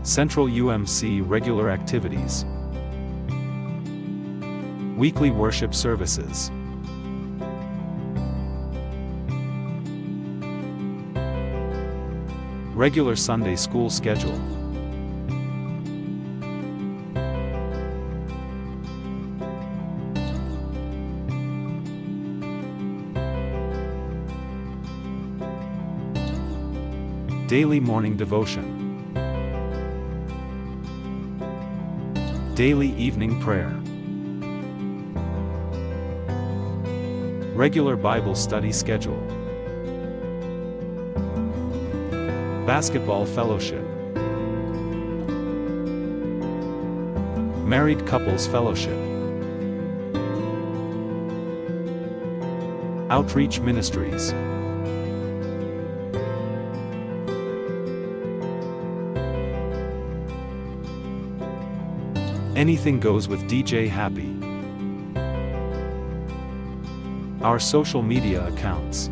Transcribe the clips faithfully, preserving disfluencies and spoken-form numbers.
Central U M C regular activities. Weekly worship services. Regular Sunday school schedule. Daily morning devotion. Daily evening prayer. Regular Bible study schedule. Basketball fellowship. Married couples fellowship. Outreach ministries. Anything goes with D J Happy. Our social media accounts.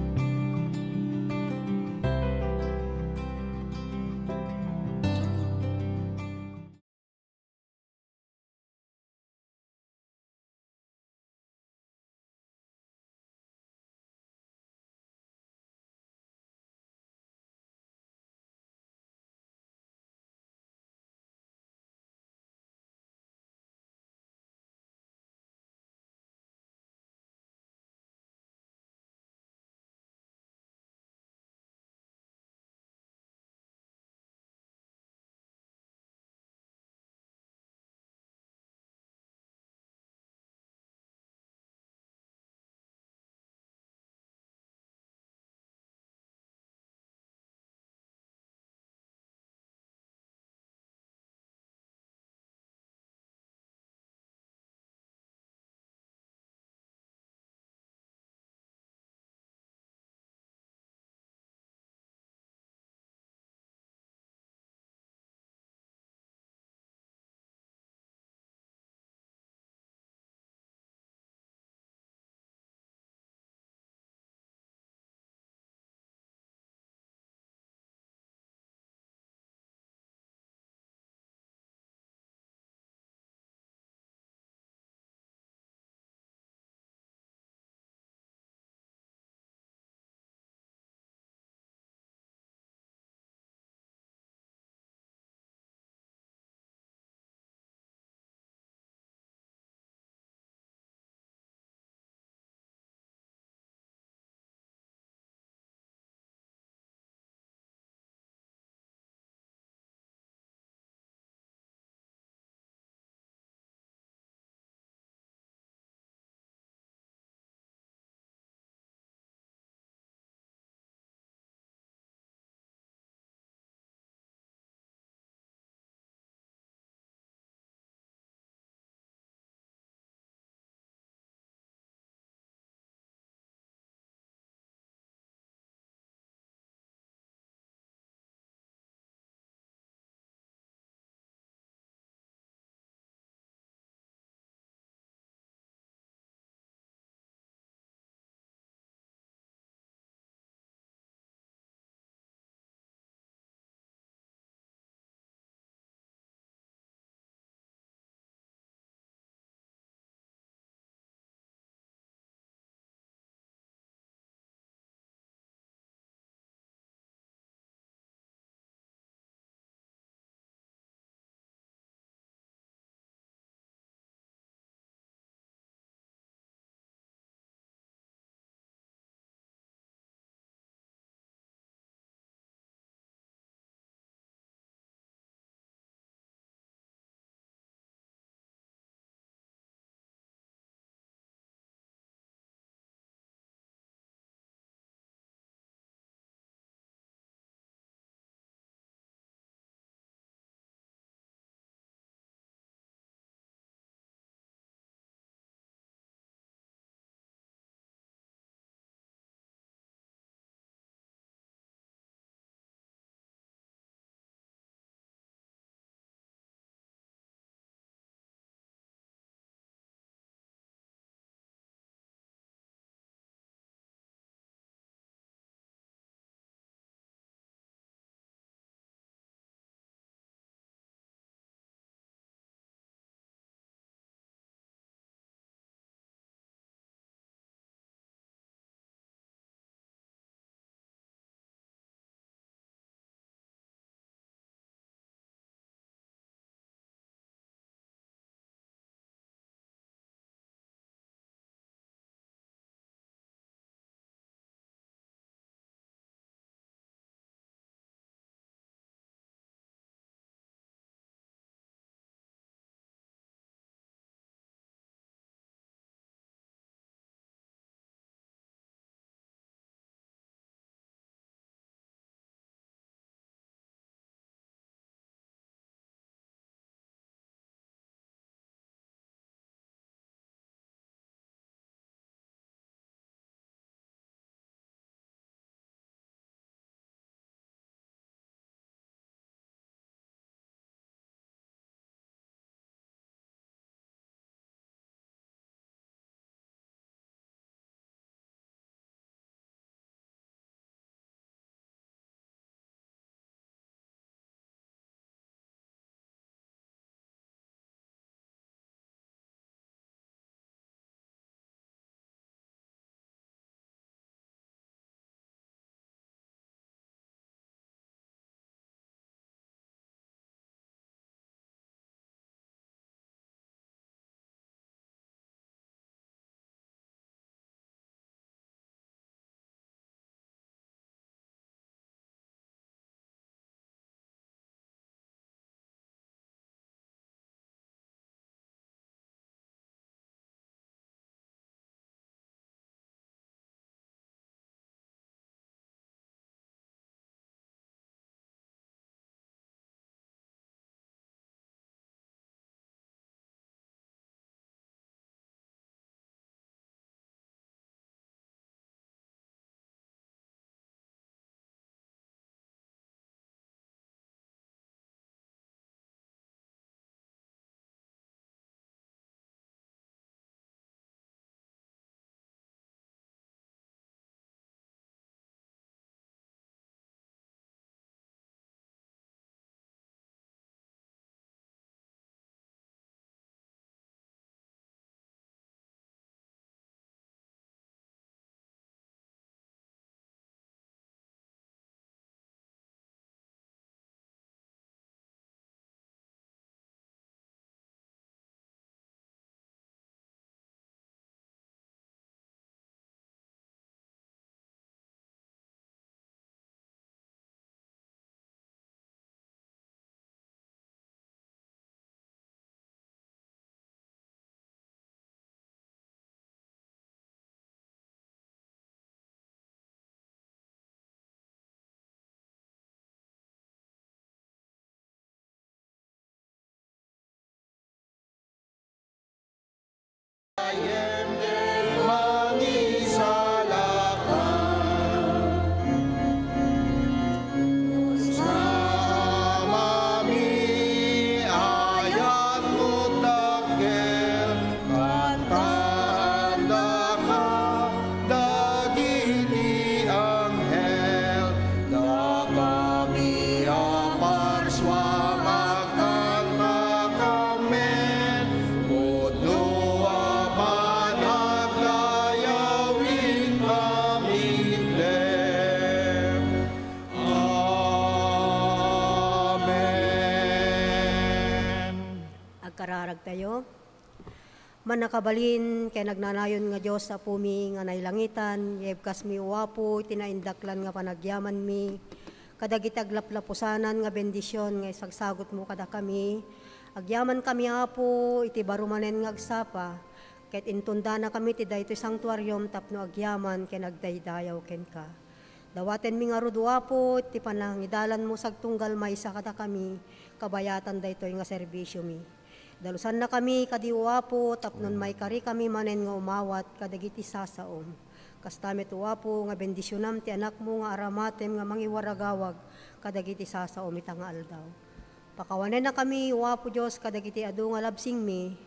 Tayo. Mannakabalin ken agnanayon nga Dios, Apomi nga nailangitan, ibkasmi, O Apo, iti naindaklan nga panagyamanmi kadagiti aglaplapusanan nga bendision nga isagsagutmo kadakami. Agyamankami, Apo, iti baro manen nga agsapa, ket intondanakami ti daytoy sanktuarium tapno agyaman ken agdaydayaw kenka. Dawatenmi ngarud, O Apo, ti panangidalanmo sagtunggal maysa kadakami kabayatan daytoy nga serbisiomi. Dalusannakami kadi, O Apo, tapno maikari kami manen nga umawat kadagiti sasaom. Kasta met, O Apo, nga bendisionam ti anakmo nga aramatem nga mangiwaragawag kadagiti sasaom ita nga aldaw. Pakawanennakami, O Apo Dios, kadagiti adu nga labsingmi,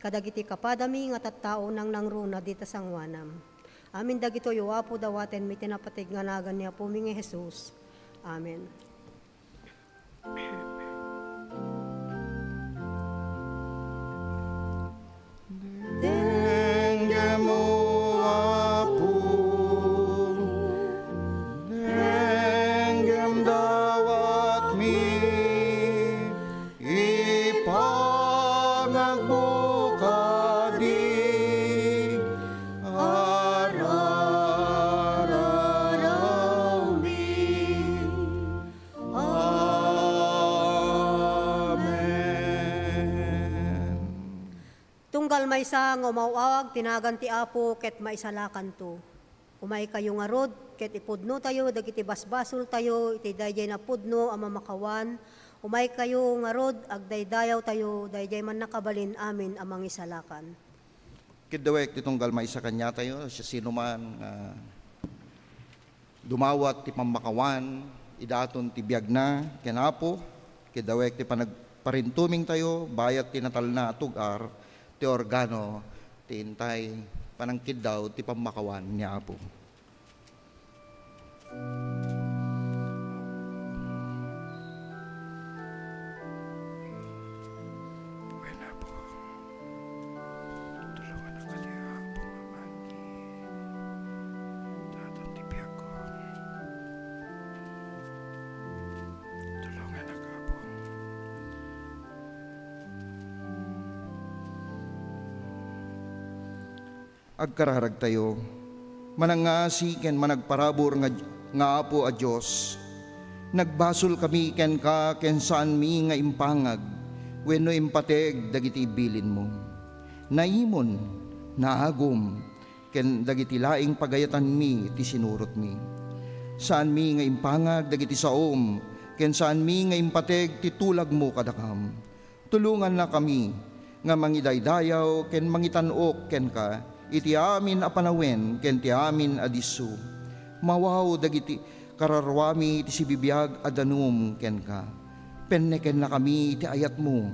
kadagiti kapadami nga tattao nangnangruna dita sangoanam. Amin dagitoy, O Apo, dawatenmi ti napateg nga nagan ni Apomi nga Jesus. Amen. Denggem, O Apo, denggem dawatmi, ipangagmo kadi ar-arawmi. Amen. Tunggal maysa nga umaw-awag ti nagan ti Apo ket maisalakanto. Umaykayo ngarud ket ipudnotayo dagiti basbasoltayo iti daydiay napudno a mamakawan. Umaykayo ngarud, agdaydayawtayo daydiay mannakabalin amin a mangisalakan. Kiddawek ti tunggal maysa kaniatayo, siasinoman nga dumawat ti pammakawan, idaton ti biagna ken Apo, kiddawek ti panagparintumingtayo, bayat ti natalna a tug-ar ti organo, ti intay panangkiddaw ti pammakawan ni Apo. Wen, Apo. Tulongannak kadi, Apo, nga mangngeg. Daton ti biagko. Tulongannak, Apo. Agkararagtayo. Manangngaasi ken managparabur nga, nga Apo a Dios, nagbasolkami kenka ken saanmi nga impangag wenno impateg dagiti ibilinmo. Naimon, naagum, ken dagiti laeng pagayatanmi ti sinurotmi. Saanmi nga impangag dagiti saom, ken saanmi nga impateg ti tulagmo kadakam. Tulongannakami nga mangidaydayaw ken mangitan-ok kenka iti amin a panawen ken ti amin a disso. Mawaw dagiti kararuami ti sibibiag a danum kenka. Pennekennakami iti ayatmo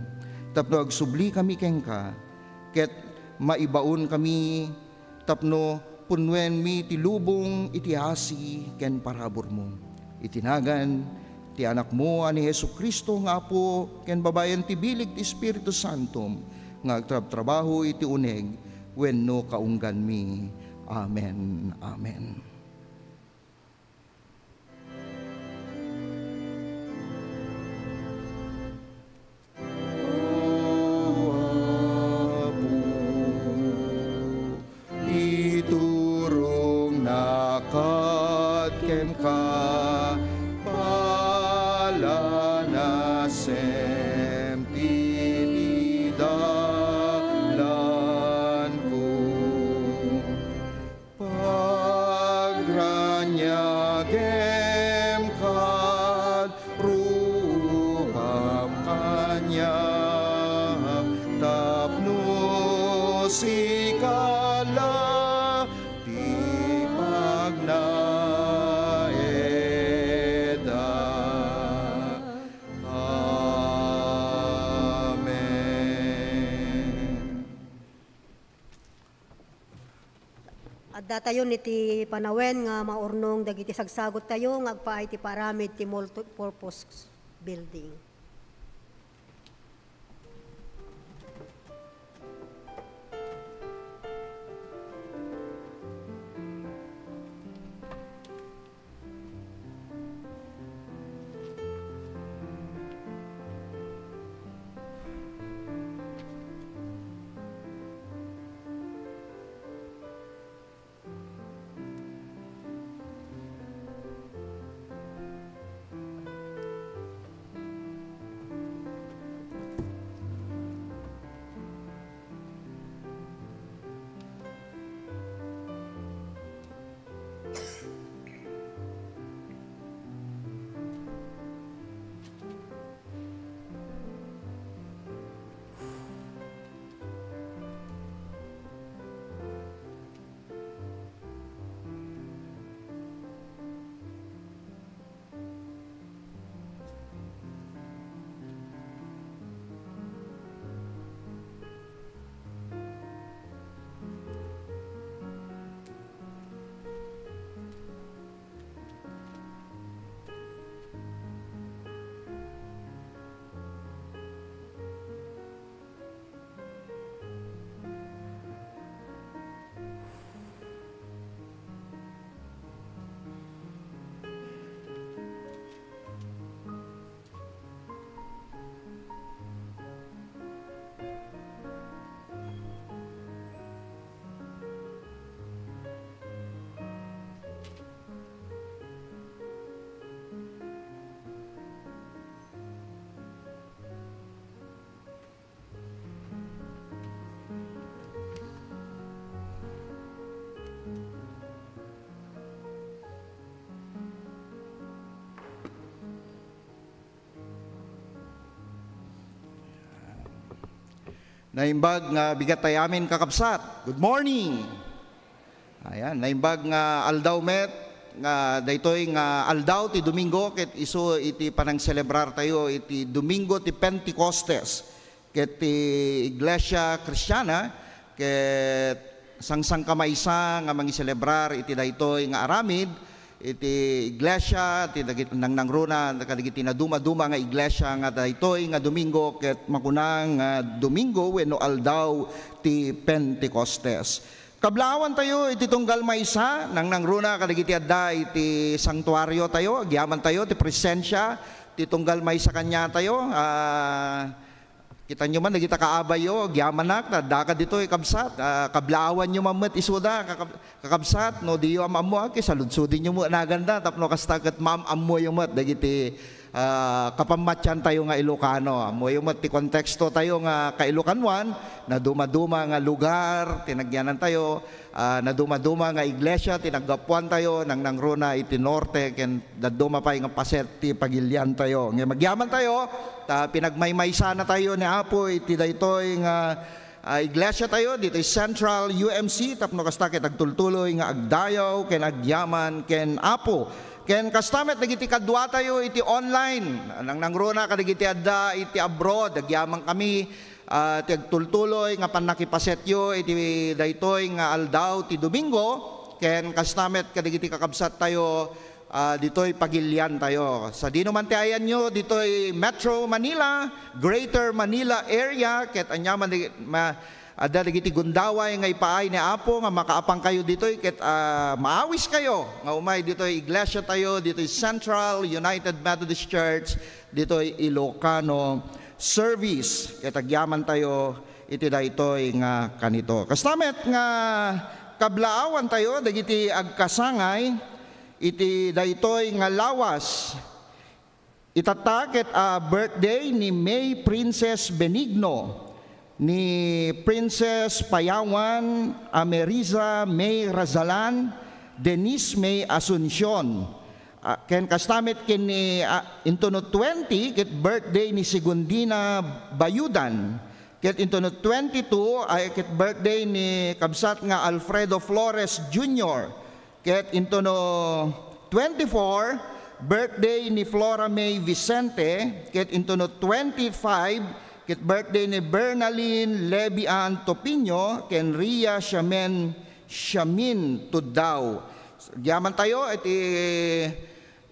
tapno agsublikami kenka ket maibaonkami tapno punnoenmi ti lubong iti asi ken paraburmo. Iti nagan ti Anakmo a ni Jesu-Cristo nga Apo ken babaen ti bileg ti Espiritu Santo nga agtrabtrabaho iti uneg wenno kaungganmi. Amen. Amen. O Apo, iturongnak kenka, palanasem ti dalanko. Pagraniagem kad rupam kaniak, tapno sika la ti pagnaedda. Amen. Addatayon iti panawen nga maurnong dagiti sagsagottayo nga agpaay ti paaramid ti multi-purpose building. Naimbag nga bigat tayo amin, kakabsat. Good morning! Ayan, naimbag nga aldaw met, nga daytoy nga aldaw ti Domingo, ket isu iti panangselebrar tayo iti Domingo ti Pentecostes, ket ti Iglesia Kristiana, ket sangsangkamaysa nga mangiselebrar iti daytoy nga aramid, iti iglesia, ti dagit-, nangnangruna kadagiti nadumaduma nga iglesia nga daytoy nga Domingo ket makuna nga Domingo wenno aldaw ti Pentecostes. Kablaawan tayo iti tunggal maysa, nangnangruna kadagiti adda iti santuario tayo, agyaman tayo ti presensia ti tunggal maysa kaniatayo. Ah, Kitanyo man dagita kaabayyo, agyamanak, ta addaka ditoy, kabsat. Ah, kablaawanyo man met isuda, kakab-, kakabsat, no diyo am-ammo, ket saludsodinyo met naganda, tapno kasta ket maam-ammoyo met dagiti, ah, kapammatian tayo nga Ilocano. Ammoyo met ti konteksto tayo nga kailokanuan, nadumaduma nga lugar ti nagyanan tayo, ah, nadumaduma nga iglesia ti naggapuan tayo, nangnangruna iti norte, ken dadduma pay nga paset ti pagilian tayo. Ngem agyaman tayo, ta pinagmaymaysana tayo ni Apo iti daytoy nga, ah, iglesia tayo, ditoy Central U M C, tapno kasta ket agtultuloy nga agdayaw ken agyaman ken Apo. Ken kasta met dagiti kadua tayo iti online, nangnangruna kadagiti adda iti abroad, agyaman kami, ah, ti agtultuloy nga pannakipasetyo iti daytoy nga aldaw ti Domingo, ken kasta met kadagiti kakabsat tayo, ah, ditoy pagilian tayo. Sadino man ti ayanyo ditoy Metro Manila, Greater Manila Area, ket aniaman di-, ma-, adda dagiti gundaway nga ipaay ni Apo nga makaapan kayo ditoy, ket, ah, maawis kayo nga umay ditoy iglesia tayo, ditoy Central United Methodist Church, ditoy Ilocano service. Ket agyaman tayo iti daytoy nga kanito. Kasta met nga kablaawan tayo dagiti agkasangay iti daytoy nga lawas. Itatta ket a birthday ni May Princess Benigno, ni Princess Payawan Ameriza May Razalan, Denise May Asuncion, Ah, ken kasta met ken ni, ah, intono twenty, ket birthday ni Segundina Bayudan. Ket intono twenty-two, ay, ket birthday ni kabsat nga Alfredo Flores Junior. Ket intono twenty-four, birthday ni Flora May Vicente. Ket intono twenty-five, ket birthday ni Bernalyn Levian Topinio ken Ria Shamen, Shamin Tuddao. Agyaman tayo iti,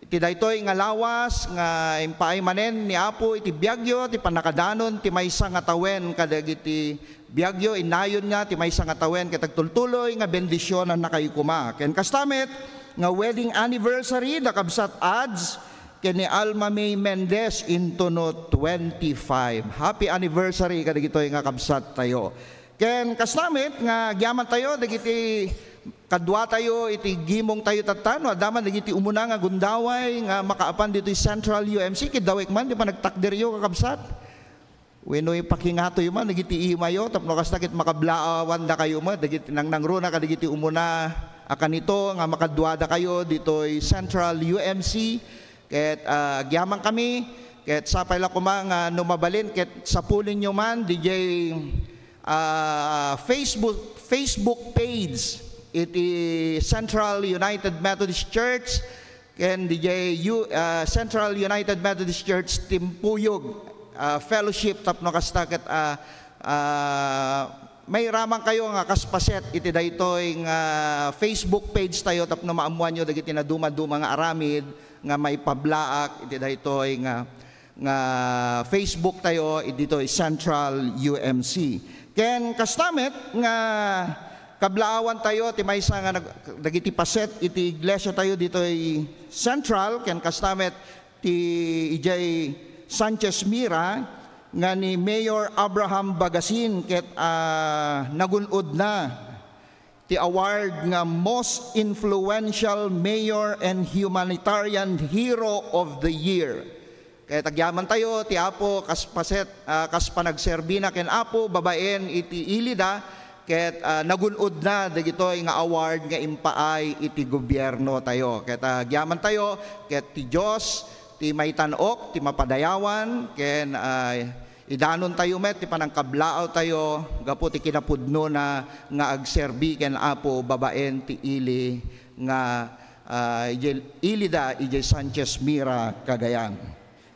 iti daytoy nga lawas nga impaay manen ni Apo iti biagyo, ti pannakadanon ti maysa nga tawen kadagiti biagyo, innayon nga ti maysa nga tawen ket agtultuloy nga bendisionannakayo koma. Ken kasta met nga wedding anniversary da kabsat Ads ken ni Alma May Mendez intono twenty-five. Happy anniversary kadagitoy nga kabsat tayo. Ken kasta met nga agyaman tayo dagiti kadua tayo iti gimong tayo tatta, no adda man dagiti umuna nga gundaway nga makaapan ditoy Central U M C, kiddawek man ti panagtakderyo, kakabsat. Wenno ipakingatoyo man dagiti imayo tapno kasta ket makablaawan dakayo met dagiti nangnangruna kadagiti umuna a kanito nga makaduada kayo ditoy Central U M C. Ket, ah, agyaman kami, ket sapay la koma nga no mabalin, ket sapulenyo man didiay, ah, Facebook, Facebook page iti Central United Methodist Church, ken didiay U-, ah, Central United Methodist Church Timpuyog, ah, Fellowship, tapno kasta ket, ah, ah, mairaman kayo nga kas paset iti daytoy nga Facebook page tayo tapno maammoanyo dagiti nadumaduma nga aramid nga maipablaak iti daytoy nga, nga Facebook tayo iti ditoy Central U M C. Ken kasta met nga kablaawan tayo ti maysa nga nag-, dagiti paset iti iglesia tayo ditoy Central, ken kasta met ti idiay Sanchez Mira nga ni Mayor Abraham Bagasin ket, ah, nagun-odna ti award nga Most Influential Mayor and Humanitarian Hero of the Year. Ket agyaman tayo ti Apo kas paset, ah, kas panagserbina ken Apo babaen iti ilida, ket, ah, nagun-odna dagitoy nga award nga impaay iti gobierno tayo. Ket, ah, agyaman tayo, ket ti Dios ti maitan-ok ti mapadayawan, ken, ah, Idanon tayo met ti panangkablaaw tayo gapu ti kinapudnona nga agserbi ken Apo babaen ti ili nga, ah, idiay ili da idiay Sanchez Mira, Cagayan.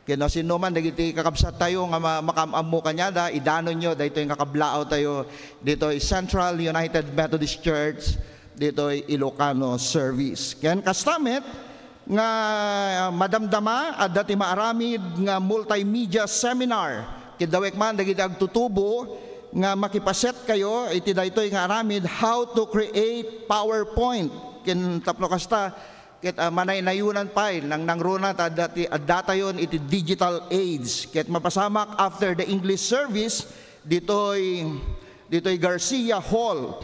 Ken no sinoman dagiti kakabsat tayo nga ma-, makaam-ammo kaniada, idanonyo daytoy nga kablaaw tayo ditoy Central United Methodist Church, ditoy Ilocano service. Ken kasta met, nga madamdama, adda ti maaramid nga multimedia seminar. Ket dawek man dagiti agtutubo nga makipaset kayo iti daytoy nga aramid, how to create PowerPoint. Ken tapno kasta, ket, ah, manaynayonan pay, nangnangruna ta adda ti, addatayon iti digital age. Ket mapasamak after the English service, ditoy, ditoy Garcia Hall.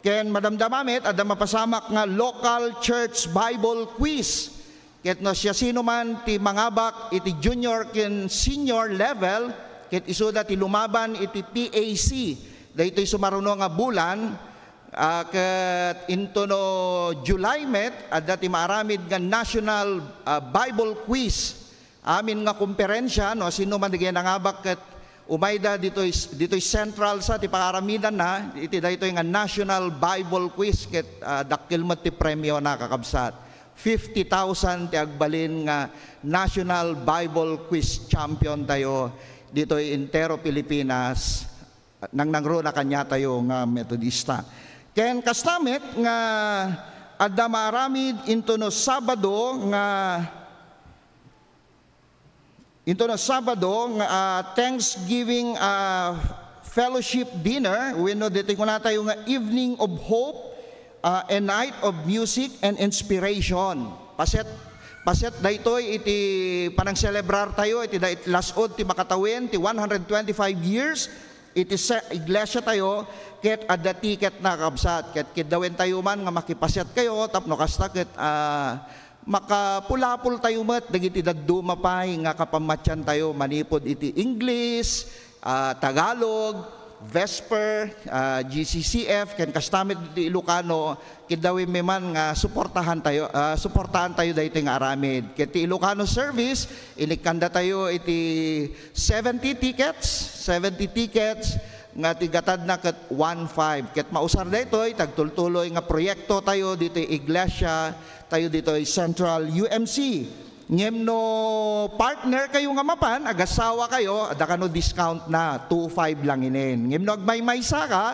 Ken madamdama met, adda mapasamak nga local church Bible quiz. Ket no siasinoman ti mangabak iti junior ken senior level, ket isuda ti lumaban iti P A C. Daytoy sumaruno nga bulan, ah, ket into no July met, adda ti maaramid nga national, ah, Bible quiz. Amin nga komperensia, no, sino man dagiti nangabak ket umayda ditoy, ditoy central sa ti pakaramidanna, iti daytoy nga National Bible Quiz ket, ah, dakkel met ti premiona, kakabsat. Fifty thousand ti agbalin nga National Bible Quiz champion tayo ditoy entero Pilipinas. Nangnangruna kaniatayo nga Metodista. Ken kasta met nga adda maaramid into no Sabado nga Into na Sabado nga, ah, Thanksgiving, ah, fellowship dinner, wenno ditoy kunatayo nga Evening of Hope, ah, a night of music and inspiration. Paset, paset daytoy iti panangselebrar tayo iti dayt-, las-ud ti makatawen ti one hundred twenty-five years iti se-, iglesia tayo, ket adda ticket na, kabsat. Ket kiddawen tayo man nga makipaset kayo tapno kasta ket, ah, makapulapol tayo met dagiti dadduma pay nga kapammatian tayo manipud iti English, ah, Tagalog, Vesper, ah, G C C F, ken kasta met iti Ilocano, kiddawimmi man nga suportahan tayo, ah, suportahan tayo daytoy nga aramid. Ket ti Ilocano service, inikkanda tayo iti seventy tickets, seventy tickets, nga ti gatadna ket one five. Ket mausar daytoy, tagtultuloy nga proyekto tayo ditoy iglesia, tayo ditoy Central U M C. Ngem no partner kayo nga mapan, agasawa kayo, adda kano discount na, two five lang inin. Ngem no agmaymaysa ka,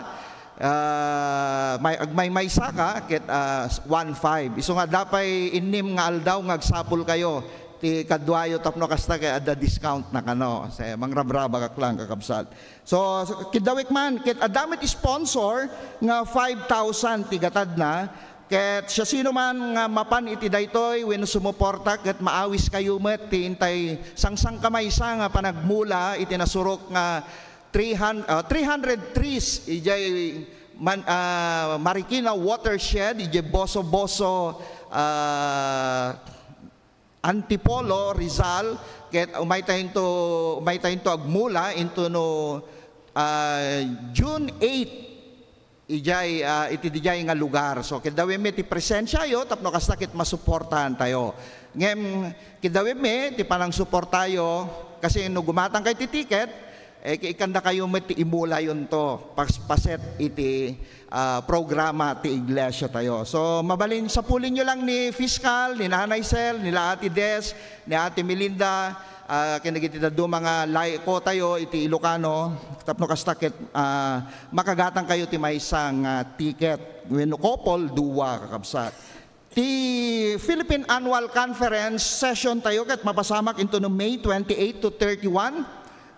ah, may, agmaymaysa ka, ket, ah, one five. Isu nga adda pay innem nga aldaw nga agsapul kayo ti kaduayo tapno kasta ket adda discount na kano. Se, mangrabrabak lang, kakabsat. So, kiddawek man, ket adda met sponsor nga five thousand ti gatadna, ket siasino man nga mapan iti daytoy wenno sumuporta, ket maawis kayo met ti intay sangsangkamaysa nga panagmula iti nasurok nga three hundred, ah, three hundred trees idiay man-, ah, Marikina watershed, idiay Boso-Boso, ah, Antipolo, Rizal, ket umayta into, umayta into agmula into no, ah, June eight, idiay, ah, iti didiay nga lugar. So, kiddawimmi ti presensiayo tapno kasta ket masuportahan tayo. Ngem, kiddawimmi ti panangsuportayo, kasi no gumatangkay ti ticket, eh, ki-, ikkandakayo met ti imulayonto, pas-, paset iti, ah, programa ti iglesia tayo. So, mabalin sapulinyo lang ni Fiscal, ni Nanay Sel, ni la Ate Des, ni Ate Melinda, ah, ken dagiti dadduma nga laiko tayo iti Ilocano, tapno kasta ket, ah, makagatangkayo ti maysa nga ticket wenno couple, dua, kakabsat. Ti Philippine Annual Conference session tayo ket mapasamak into no May twenty-eight to thirty-one.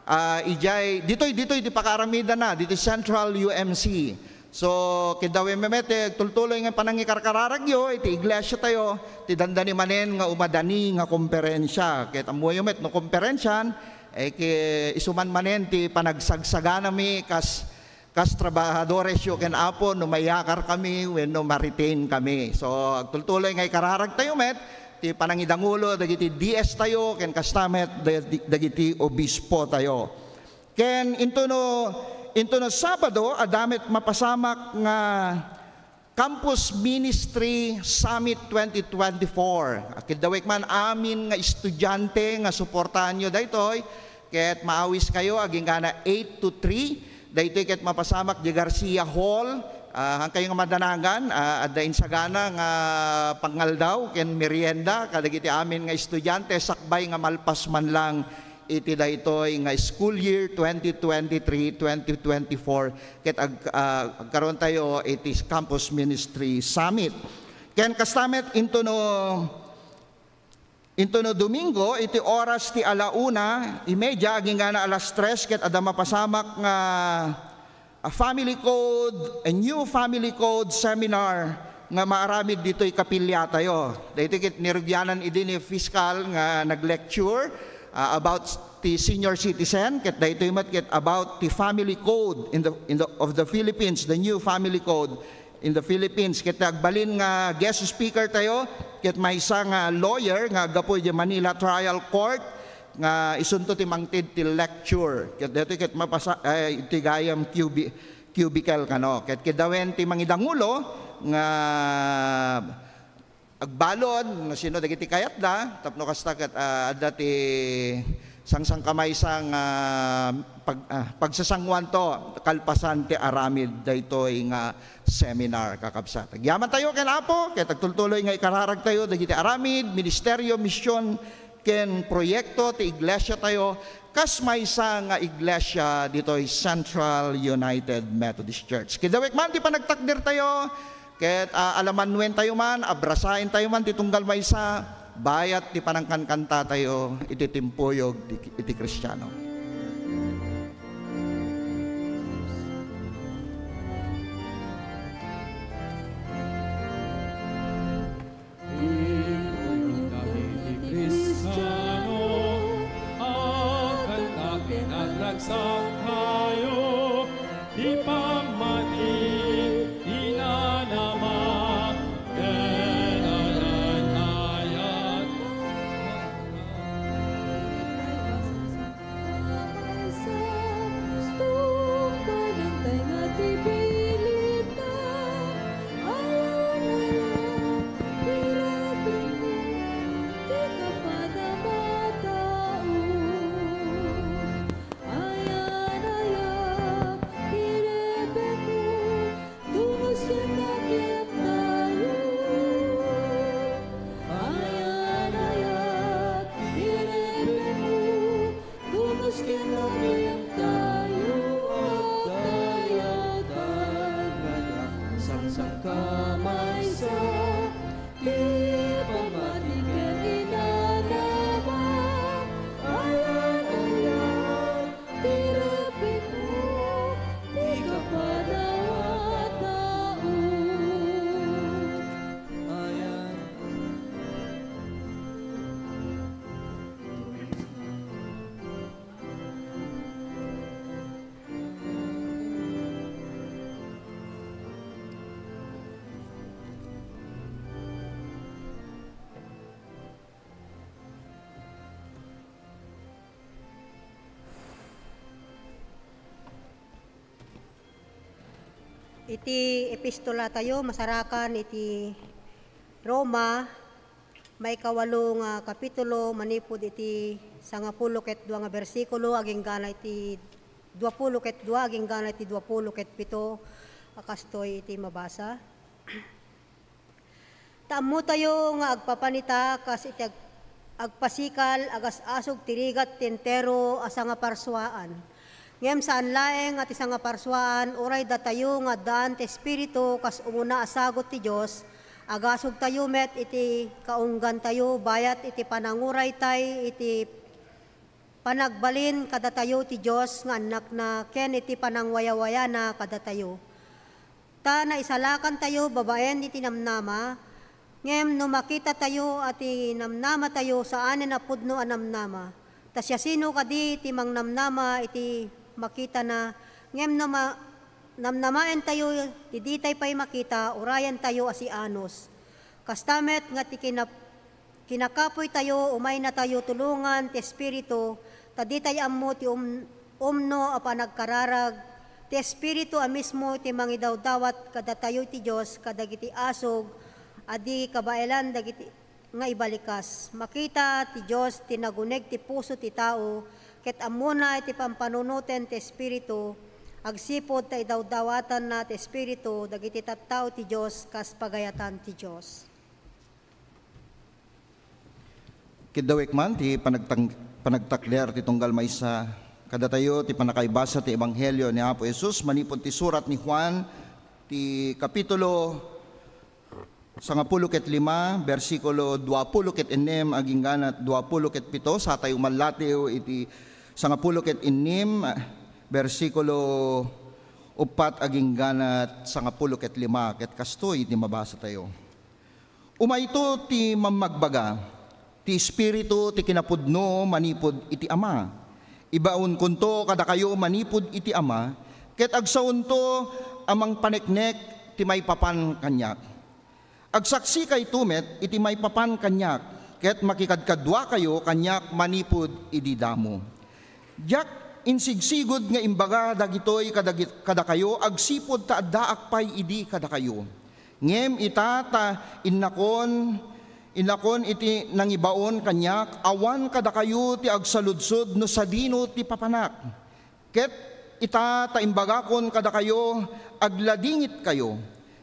Ah, idiay, ditoy, ditoy ti pakaaramidanna, ditoy Central U M C. So, kiddawimmi met ti agtultuloy nga panangikarkararagyo iti iglesia tayo, ti dandani manen nga umadani nga komperensia. Ket ammoyo met no komperensian, eh, ki-, isu man manen ti panagsagsaganami kas kas trabahadoresyo ken Apo no mayakarkami wenno ma-retain kami. So, agtultuloy nga ikararagtayo met ti panangidangulo dagiti D S tayo ken kasta met dagiti, dagiti obispo tayo. Ken into no, into no Sabado, adda met mapasamak nga Campus Ministry Summit twenty twenty-four. Kiddawek man amin nga estudiante nga suportaanyo daytoy. Ket maawiskayo agingga na eight to three. Daytoy ket mapasamak di Garcia Hall. Ah, haankayo nga madanagan, ah, adda insagana nga pangngaldaw ken merienda kadagiti amin nga estudiante sakbay nga malpas man lang iti daytoy nga school year twenty twenty-three, twenty twenty-four, ket ag-, ah, agkaron tayo iti Campus Ministry Summit. Ken kasta met intono, intono Domingo, iti oras ti ala una y media, agingga na alas tres, ket adda mapasamak nga a family code, a new family code seminar nga maaramid ditoy kapilya tayo. Daytoy ket nirugianan idi ni Fiscal nga nag-lecture, ah, about ti senior citizen, ket daytoy met ket about ti family code in the, in the, of the Philippines, the new family code in the Philippines. Ket agbalin nga guest speaker tayo, ket maysa nga lawyer nga aggapu iti Manila Trial Court, nga isunto ti mangted ti lecture. Ket daytoy ket mapasa-, ay, iti gayam cubi-, cubicle kano. Ket kedawen ti mangidangulo nga agbalud no sino dagiti kayatda, tapno kasta ket, ah, adda ti sangsangkamaysa nga pag-, ah, pagsasanguanto kalpasan ti aramid daytoy nga seminar, kakabsat. Agyaman tayo ken Apo, ket agtultuloy nga ikararag tayo dagiti aramid, ministerio, mision, ken proyekto ti iglesia tayo, kas maysa nga iglesia ditoy Central United Methodist Church. Kidawek man ti panagtakder tayo, ket, ah, alamanwen tayo man, abrasaen tayo man ti tunggal maysa, bayat ti panangkankanta tayo iti timpuyog ti, iti Kristiano. Ipuyon dagiti Kristiano, agkanta ken agragsaktayo, ti pammati, inanama, ken alan-ayat. Tunos ken nakiaptayo. Ayan-ayat ti rebenmo. Tunos ken nakiaptayo. Agdayagdayag nga sangsangkamaysa. Ti pammati ken inanama, ayan-ayat ti rebenmo, ti kapadawataon. Ayan. Iti epistola tayo, masarakan iti Roma, maikawalo nga kapitulo, manipud iti sangapulo ket dua nga bersikulo, aginggana iti duapulo ket dua, aginggana iti duapulo ket pito, a kastoy iti mabasa. Ta ammotayo nga agpapanita kas iti ag-, agpasikal, agas-asog ti rigat ti entero a sangaparsuaan. Ngem saan laeng a ti sangaparsuaan, uray datayo nga addaan ti Espiritu kas umuna a sagut ti Dios, agasogtayo met iti kaunggantayo bayat iti pananguraytay iti panagbalin kadatayo ti Dios nga annakna ken iti panangwayawayana kadatayo. Ta naisalakantayo babaen iti namnama, ngem no makitatayo a ti namnamatayo saanen a pudno a namnama, ta siasino kadi ti mangnamnama iti makitana? Ngem no ma-, namnamaentayo ti ditay pay makita, urayantayo a sianos. Kasta met nga ti kinap-, kinakapuytayo, umaynatayo tulongan ti Espiritu, ta ditay ammo ti um-, umno a panagkararag. Ti Espiritu a mismo ti mangidawdawat kadatayo ti Dios kadagiti asog a di kabaelan dagiti nga ibalikas. Makita ti Dios ti naguneg ti puso ti tao, ket ammona iti pampanunoten ti Espiritu, agsipud ta idawdawatanna ti Espiritu dagiti tattao ti Dios kas pagayatan ti Dios. Kiddawek man ti panagtang-, panagtakder ti tunggal maysa kadatayo ti pannakaibasa ti Ebanghelio ni Apo Jesus manipud ti surat ni Juan, ti kapitulo sangapulo ket lima, bersikulo duapulo ket ennem agingganat duapulo ket pito. Satayo mallatiw iti sangapulo ket ennem, bersikulo uppat agingganat sangapulo ket lima, ket kastoy ti mabasatayo. Umayto ti mammagbaga, ti Espiritu ti kinapudno manipud iti Ama. Ibaonkonto kadakayo manipud iti Ama, ket agsaonto a mangpaneknek ti maipapan kaniak. Agsaksi kayto met iti maipapan kaniak, ket makikadkaduakayo kaniak manipud idi damo. Diak insigsigud nga imbaga dagitoy kadagi-, kadakayo agsipud ta addaak pay idi kadakayo. Ngem ita ta innakon, innakon iti nangibaon kaniak, awan kadakayo ti agsaludsod no sadino ti papanak. Ket ita ta imbagakon kadakayo, agladingitkayo.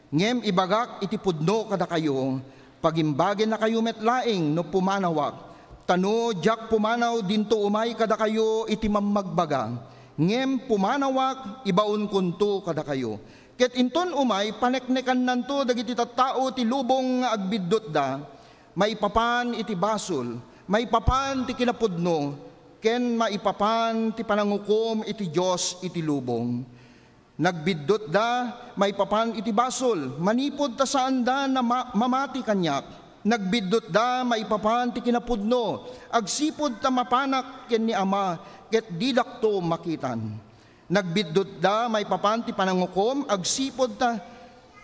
Ngem ibagak iti pudno kadakayo, pagimbagennakayo met laeng no pumanawak. Ta no diak pumanaw, dinto umay kadakayo iti mammagbaga. Ngem pumanawak, ibaonkonto kadakayo. Ket inton umay, paneknekannanto dagiti tattao ti lubong nga agbiddutda maipapan iti basol, maipapan ti kinapudno, ken maipapan ti panangukom iti Dios iti lubong. Nagbiddutda maipapan iti basol, manipud ta saanda na ma-, mamati kaniak. Nagbiddutda maipapan ti kinapudno, agsipud ta mapanak ken ni Ama, ket didakto makitan. Nagbiddutda maipapan ti panangukom, agsipud ta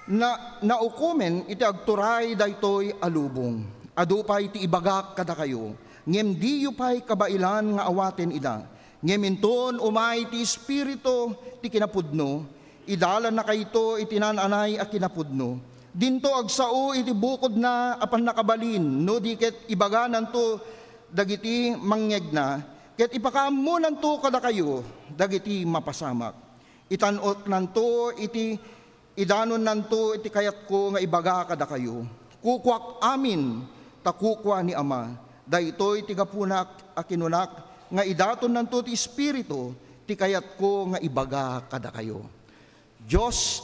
na-, naukomen iti agturay daytoy a lubong. Adu pay ti ibagak kadakayo, ngem diyo pay kabaelan nga awaten ida. Ngem inton umay ti Espiritu ti kinapudno, idalannakayto iti naan-anay a kinapudno. Dinto agsao iti bukodna a pannakabalin, no di ket ibagananto dagiti mangngegna, ket ipakaammonanto kadakayo dagiti mapasamak. Itan-oknanto iti, idanonnanto iti kayatko nga ibaga kadakayo. Kukuak amin, ta kukua ni Ama. Daytoy ti gapuna a kinunak nga idatonnanto ti Espiritu ti kayatko nga ibaga kadakayo. Dios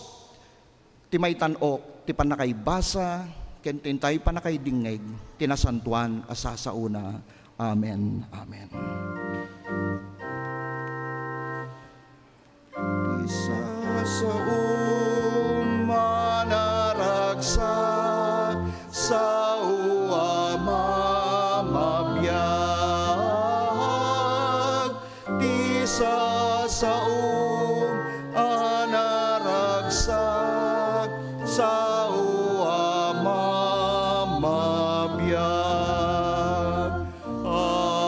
ti maitan-ok ti pannakaibasa ken ti intay pannakaidingngeg ti nasantoan a sasaona. Amen. Amen. Ti sasaom a naragsak, sao a mamabiag. Ti sasaom a naragsak, sao a mamabiag. Amen.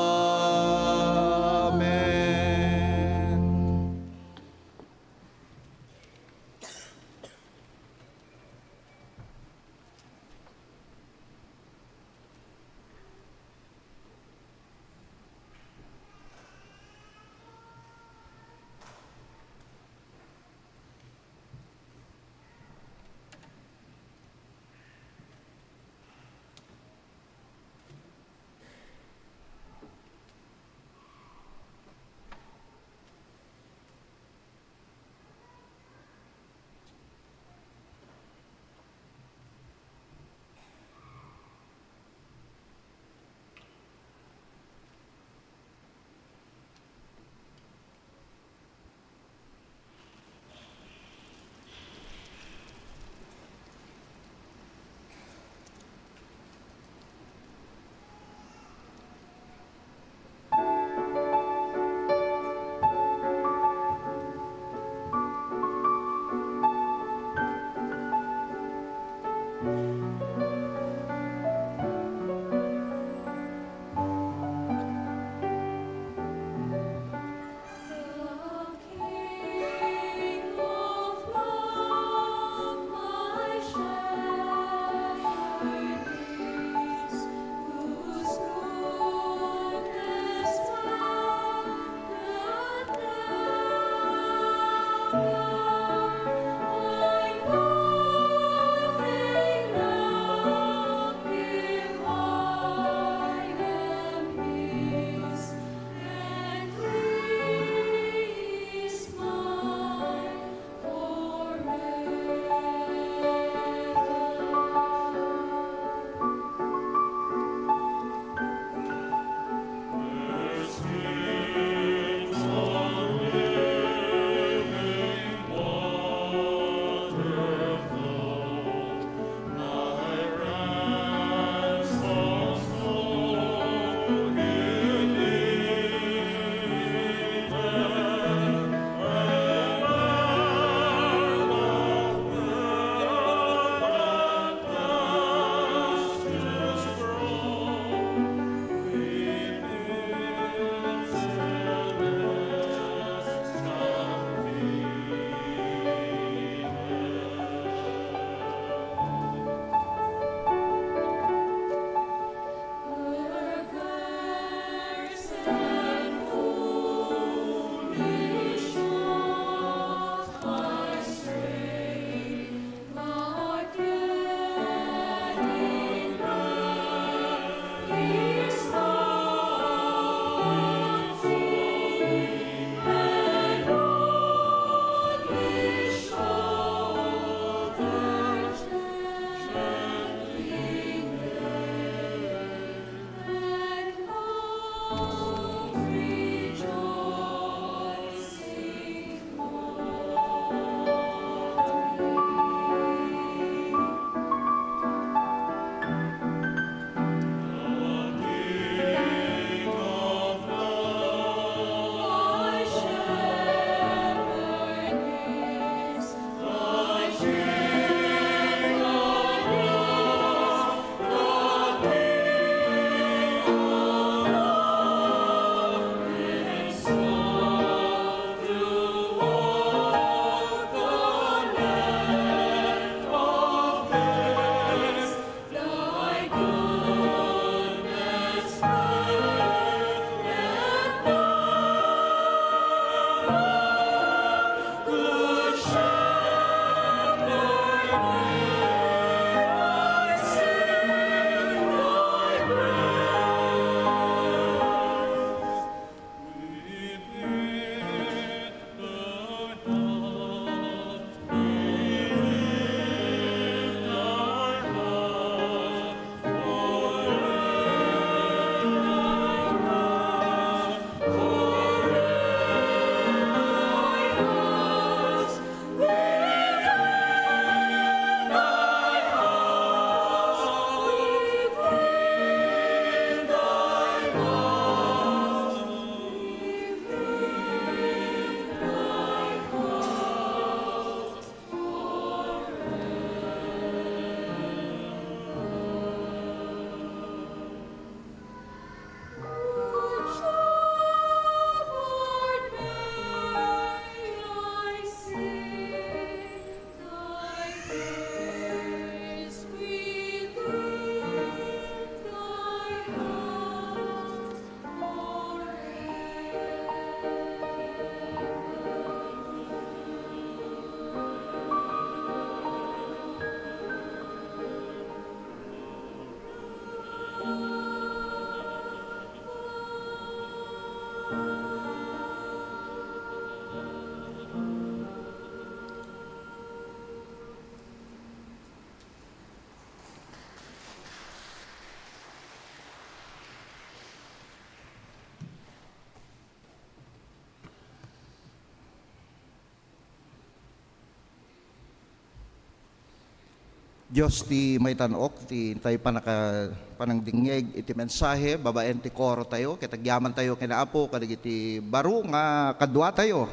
Dios ti maitan-ok ti intay panaka-, panangdingngeg iti mensahe babaen ti koro tayo, ket agyaman tayo ken Apo kadagiti baro nga kaduatayo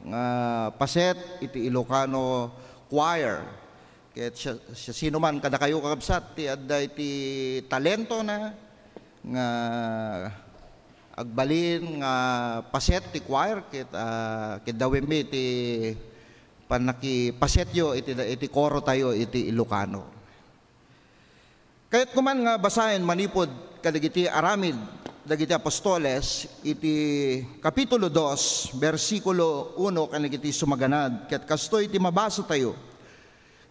nga paset iti Ilocano Choir. Ket sia-, siasinoman kadakayo, kakabsat, ti adda iti talentona nga agbalin nga paset ti choir, ket, ah, ket dawenmi ti pannakipasetyo iti, iti koro tayo iti Ilocano. Kayatko man nga basaen manipud kadagiti aramid dagiti apostoles iti Kapitulo dos, bersikulo uno ken dagiti sumaganad, ket kastoy ti mabasa tayo.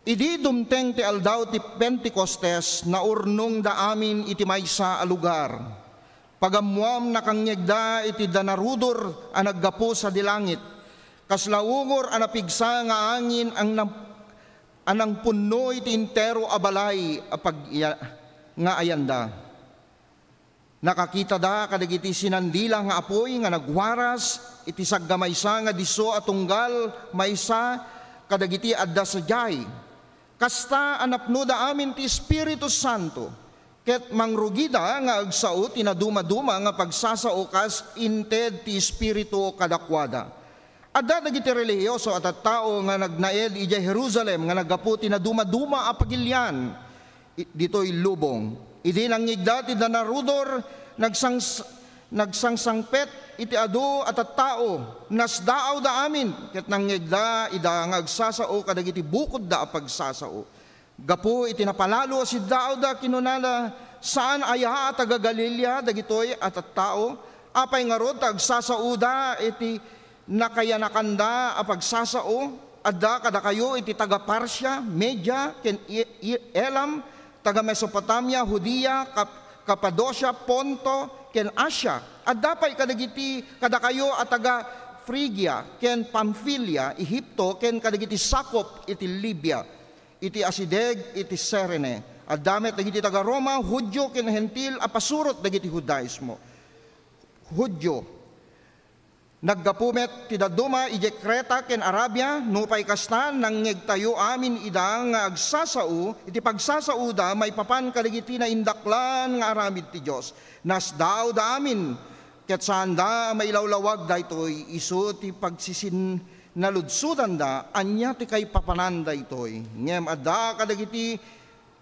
Idi dumteng ti aldaw ti Pentecostes, naurnongda amin iti maysa a lugar. Pagammuam, nakangngegda iti danarudor a naggapu sadi langit. Kasla ugor a napigsa nga angin ang nam-, a nangpunno iti entero a balay a pag-iya-, nga ayanda. Nakakitada kadagiti sinandila nga apuy nga nagwaras iti saggamaysa nga disso a tunggal maysa kadagiti adda sadiay. Kasta a napnoda amin ti Espiritu Santo, ket mangrugida nga agsao ti nadumaduma nga pagsasao kas inted ti Espiritu kadakuada. Adda dagiti relihioso a tattao nga nagnaed idiay Jerusalem nga naggapu ti nadumaduma a pagilian i-, ditoy lubong. Idi nangngegda ti danarudor, nagsangs-, nagsangsangpet iti adu a tattao, nasdaawda amin, ket nangngegda ida nga agsasao kadagiti bukodda a pagsasao. Gapu iti napalalo a siddaawda, kinunada, "Saan aya a taga-Galilea dagitoy a tattao? Apay ngarud ta agsasaoda iti nakayanakanda a pagsasao? Adda kadakayo iti taga-Partia, Media, ken I-, I-, Elam, taga-Mesopotamia, Judea, Kap-, Kapadocia, Ponto, ken Asia. Adda pay kadagiti kadakayo a taga-Frigia, ken Pamfilia, Egipto, ken kadagiti sakop iti Libia, iti asideg iti Cirene. Adda met dagiti taga-Roma, Judio ken Hentil a pasurot dagiti Judaismo." Judio. Naggapu met ti dadduma idiay Creta ken Arabia. Nupay kasta, nangngegtayo amin ida nga agsasao iti pagsasaoda maipapan kadagiti naindaklan nga aramid ti Dios. Nasdaawda amin, ket saanda a mailawlawag daytoy isu ti pagsisinnaludsodanda, "Ania ti kaipapanan daytoy?" Ngem adda kadagiti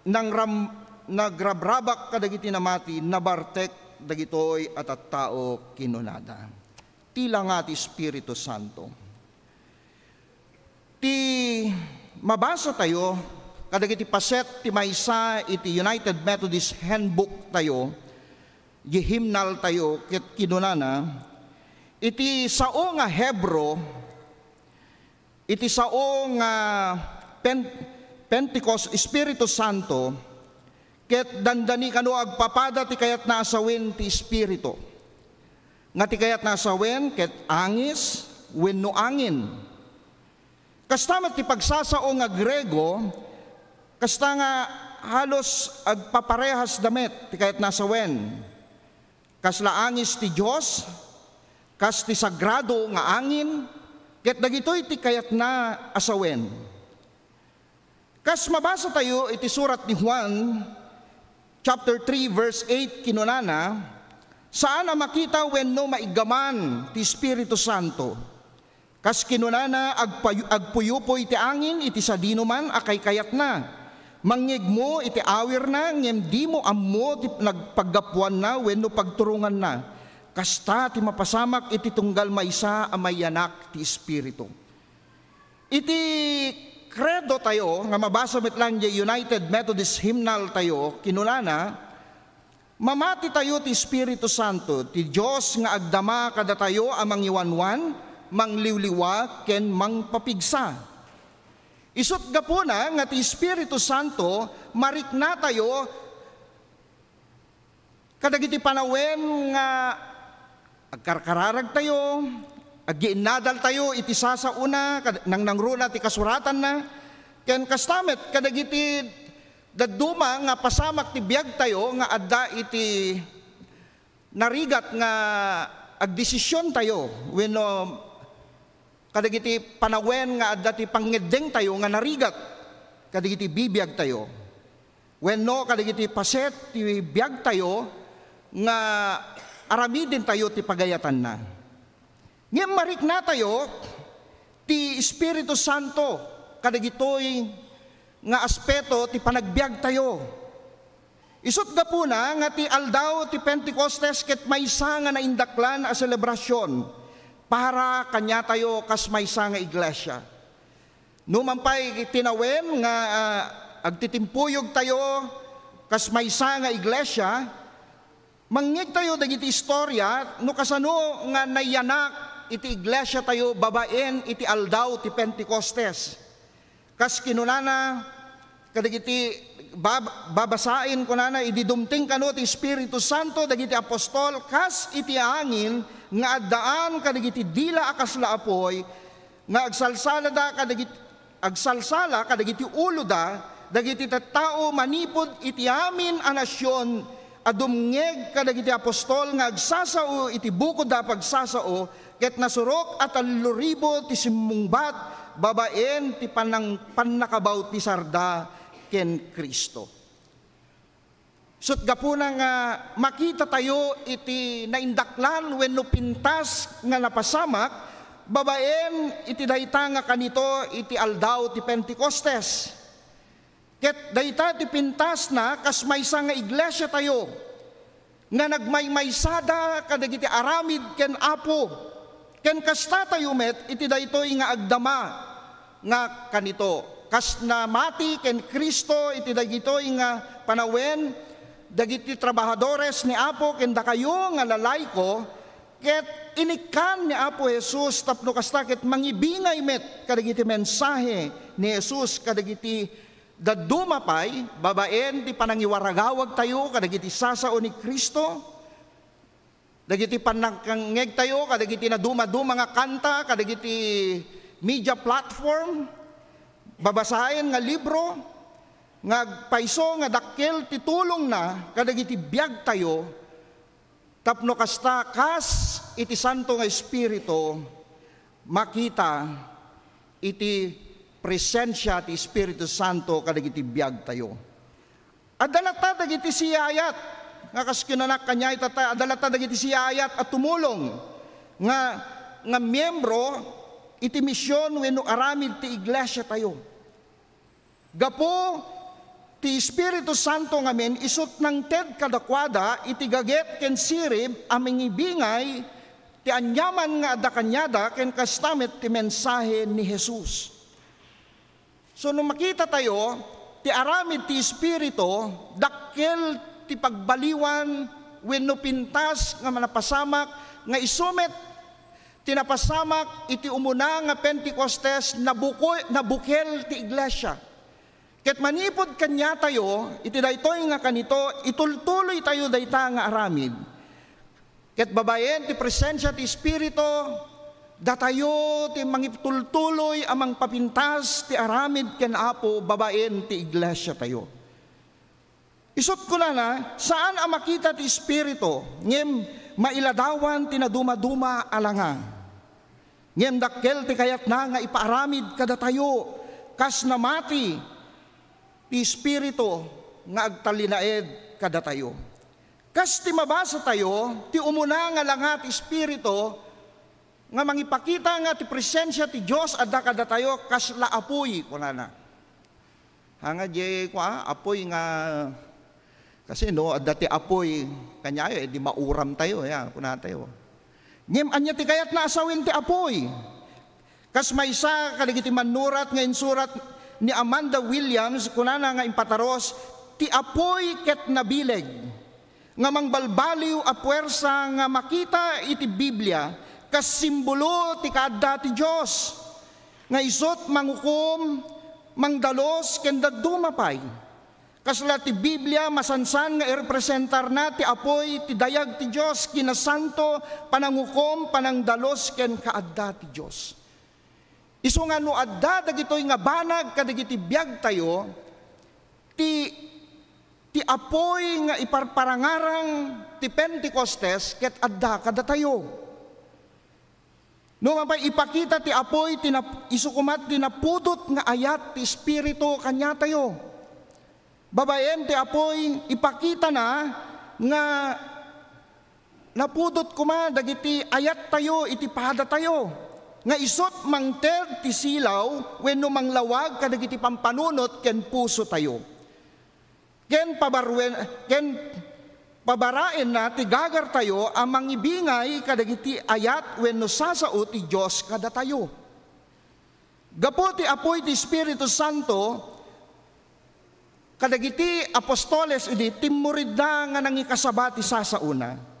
nangram-, nagrabrabak kadagiti namati, nabartek dagitoy a tattao, kinunada. Tila nga ti Espiritu Santo. Ti mabasa tayo kadagiti paset ti maysa iti United Methodist Handbook tayo, di hymnal tayo, ket kinunana, iti sao nga Hebreo, iti sao nga Pen-, Pentecost, Espiritu Santo, ket dandani kano agpapada ti kayatna a sawen ti Espiritu. Nga ti kayatna a sawen ket angis wenno angin. Kasta met ti pagsasao nga Griego, kasta nga halos agpaparehasda met ti kayatna a sawen. Kasla angis ti Dios, kas ti sagrado nga angin, ket dagitoy ti kayatna a sawen. Kas mabasa tayo iti surat ni Juan, chapter three, verse eight, kinunana, "Saan a makita wenno maiggaman ti Espiritu Santo." Kas kinunana, agpayu-, agpuyupoy ti angin iti sadinoman a kaykayatna. Mangngegmo iti awirna, ngem dimo ammo ti nagpaggapuanna wenno pagturonganna. Kasta ti mapasamak iti tunggal maysa a mayanak ti Espiritu. Iti Credo tayo, nga mabasa met lang diay United Methodist Hymnal tayo, kinunana, mamati tayo ti Espiritu Santo, ti Dios nga agdama kadatayo a mangiwanwan, mangliwliwa, ken mangpapigsa. Isut' gapuna nga ti Espiritu Santo mariknatayo kadagiti panawen nga agkarkararagtayo, agiinnadaltayo iti sasaona, kad-, nangnangruna ti kasuratanna, ken kasta met kadagiti dadduma nga pasamak ti biagtayo nga adda iti narigat nga agdesisiontayo wenno kadagiti panawen nga adda ti pangngeddengtayo nga narigat kadagiti bibiagtayo. wenno kadagiti paset ti biagtayo nga aramidentayo ti pagayatanna. Ngem mariknatayo ti Espiritu Santo kadagitoy nga aspeto ti panagbiagtayo. Isut' gapuna nga ti aldaw ti Pentecostes ket maysa nga naindaklan a selebrasion para kaniatayo kas maysa nga iglesia. Numan pay tinawen nga, ah, agtitimpuyogtayo kas maysa nga iglesia, mangngegtayo dagiti istoria no kasano nga nayanak iti iglesiatayo babaen iti aldaw ti Pentecostes. Kas kinunana kadagiti bab-, babasaen, kunana, idi dumteng kano ti Espiritu Santo dagiti apostol kas iti angin nga addaan kadagiti dila a kasla apuy, nga agsalsalada kadagit-, agsalsala kadagiti uloda dagiti tattao manipud iti amin a nasion a dumngeg kadagiti apostol nga agsasao iti bukodda a pagsasao, ket nasurok a tallo ribu ti simmungbat babaen ti panang-, pannakabautisarda ken Cristo. Isut' gapuna nga makitatayo iti naindaklan wenno pintas nga napasamak babaen iti dayta nga kanito iti aldaw ti Pentecostes. Ket dayta ti pintasna kas maysa nga iglesiatayo nga nagmaymaysada kadagiti aramid ken Apo. Ken kastatayo met iti daytoy nga agdama nga kanito, kas namati ken Cristo iti dagitoy nga panawen dagiti trabahadores ni Apo ken dakayo nga lalayko, ket inikkan ni Apo Jesus tapno kasta ket mangibingay met kadagiti mensahe ni Jesus kadagiti dadduma pay babaen ti panangiwaragawagtayo kadagiti sasao ni Cristo. Dagiti pannakangngegtayo kadagiti nadumaduma nga kanta kadagiti media platform, babasaen nga libro, nga agpayso nga dakkel ti tulongna kadagiti biagtayo, tapno kasta, kas iti Santo nga Espiritu, makita iti presensia ti Espiritu Santo kadagiti biagtayo. Adda latta dagiti siyaayat nga kas kinuna kaniay tatta, adda latta dagiti siyaayat a tumulong nga, nga miembro iti mision wenno aramid ti iglesiatayo. Gapu ti Espiritu Santo ngamin, isut' nangted kadakuada iti gaget ken sirib a mangibingay ti aniaman nga adda kaniada ken kasta met ti mensahe ni Jesus. So, no makitatayo, ti aramid ti Espiritu, dakkel ti pagbaliwan wenno pintas nga napasamak nga isu met ti napasamak iti umuna nga Pentecostes, nabuko-, nabukel ti iglesia. Ket manipud kaniatayo, iti daytoy nga kanito, itultuloytayo dayta nga aramid. Ket babaen ti presensia ti Espiritu, datayo ti mangitultuloy a mangpapintas ti aramid ken Apo babaen ti iglesiatayo. Isut' kunana, saan a makita ti Espiritu, ngem mailadawan ti nadumaduma a langa. Ngem dakkel ti kayatna nga ipaaramid kadatayo, kas namati ti Espiritu nga agtalinaed kadatayo. Kas ti mabasatayo, ti umuna nga langa ti Espiritu nga mangipakita nga ti presensia ti Dios adda kadatayo kasla apuy, kunana. Haan nga diay kua, apuy nga, kasi no adda ti apuy kaniayo, eh, di mauramtayo, ya, kunatayo. Ngem ania ti kayatna a sawen ti apuy? Kas maysa kadagiti mannurat nga insurat ni Amanda Williams, kunana nga impataros, ti apuy ket nabileg nga mangbalbaliw a puersa nga makita iti Biblia kas simbolo ti kaadda ti Dios, nga isut' mangukom, mangdalus, ken dadduma pay. Kasla ti Biblia, masansan nga irepresentarna ti apuy ti dayag ti Dios, kinasanto, panangukom, panangdalus, ken kaadda ti Dios. Isu nga no adda dagitoy nga banag kadagiti biagtayo, ti, ti apuy nga iparparangarang ti Pentecostes ket adda kadatayo. No mapay ipakita ti apuy ti nap-, isu koma ti napudot nga ayat ti Espiritu kaniatayo. Babaen ti apuy, ipakitana nga napudot koma dagiti ayattayo iti padatayo, nga isut' mangted ti silaw wenno manglawag kadagiti pampanunot ken pusotayo. Ken pabaruen-, ken pabaraenna ti gagartayo a mangibingay kadagiti ayat wenno sasao ti Dios kadatayo. Gapu ti apuy ti Espiritu Santo, kadagiti apostoles idi timmuridda nga nangikasaba ti sasaona.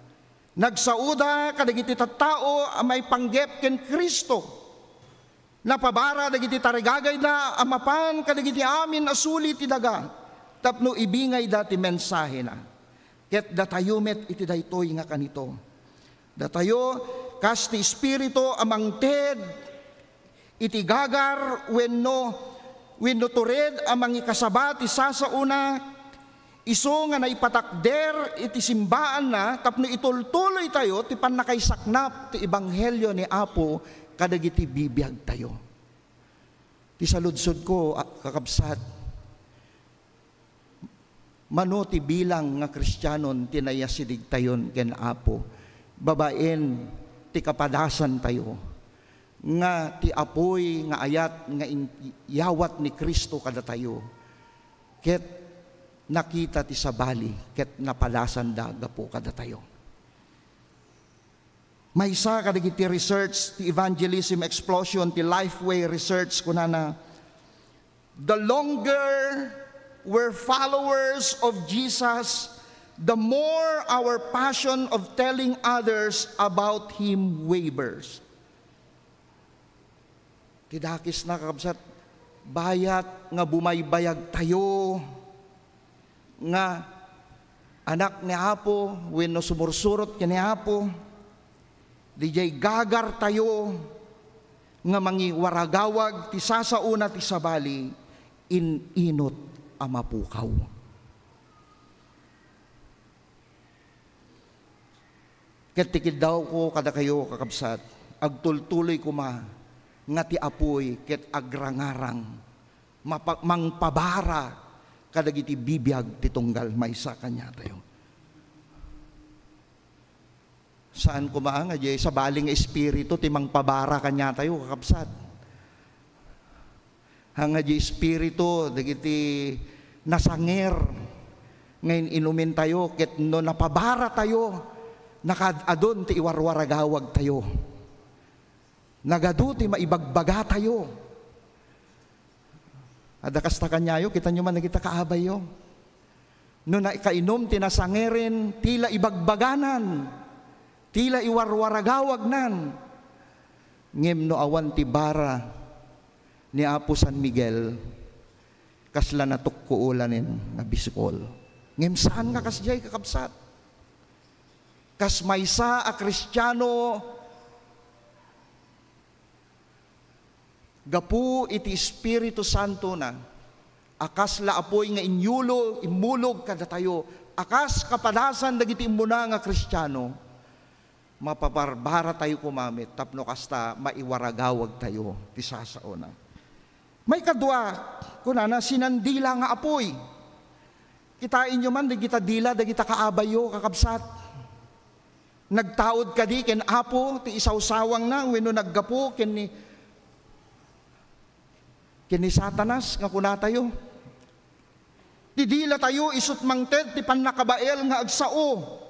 Nagsaoda kadagiti tattao a maipanggep ken Cristo. Napabara dagiti tarigagayda a mapan kadagiti amin a suli ti daga tapno ibingayda ti mensahena. Ket datayo met iti daytoy nga kanito. Datayo, kas ti Espiritu a mangted iti gagar wenno, wenno tured a mangikasaba ti sasaona, isu nga naipatakder iti simbaanna tapno itultuloytayo ti pannakaisaknap ti ebanghelio ni Apo kadagiti bibiagtayo. Ti saludsodko, a, kakabsat, mano ti bilang nga Kristianon ti naiyasidegtayon ken Apo, babaen ti kapadasantayo, nga ti apuy nga ayat nga in-, iyawat ni Cristo kadatayo, ket nakita ti sabali, ket napadasanda gapu kadatayo. Maysa kadagiti research ti Evangelism Explosion, ti Lifeway Research, kunana, "The longer we're followers of Jesus, the more our passion of telling others about Him wavers." Ti dakesna, kakabsat, bayat nga bumaybayagtayo nga anak ni Apo wenno sumursurot ken ni Apo, didiay gagartayo nga mangiwaragawag ti sasaona ti sabali, in-inut a mapukaw. Ket ti kiddawko kadakayo, kakabsat, agtultuloy koma nga ti apuy ket agrangarang, mapa-, mangpabara kadagiti bibiag ti tunggal maysa kaniatayo. Saan koma nga diay sabali nga espiritu ti mangpabara kaniatayo, kakabsat. Haan nga diay espiritu dagiti nasanger nga in-inumintayo, ket no napabaratayo, nakaad-adun ti iwarwaragawagtayo. Nagadu ti maibagbagatayo. Adda kasta kaniayo, kitanyo man dagita kaabayyo. No nakainum ti nasangeren, ti la ibagbaganan, ti la iwarwaragawagnan. Ngem no awan ti bara ni Apo San Miguel, kasla natukkuolanen nga biskol. Ngem saan nga kasdiay, kakabsat. Kas maysa a Kristiano, gapu iti Espiritu Santona, a kasla apuy nga inyulo-, immulog kadatayo, a kas kapadasan dagiti immuna nga Kristiano, mapabarbaratayo koma met tapno kasta maiwaragawagtayo ti sasaona. Maikadua, kunana, sinandila nga apuy. Kitaenyo man dagita dila dagita kaabayyo, kakabsat. Nagtaud kadi ken Apo ti isawsawangna wenno naggapu ken ni, ken ni Satanas nga kunatayo? Ti dilatayo isut' mangted ti pannakabael nga agsao.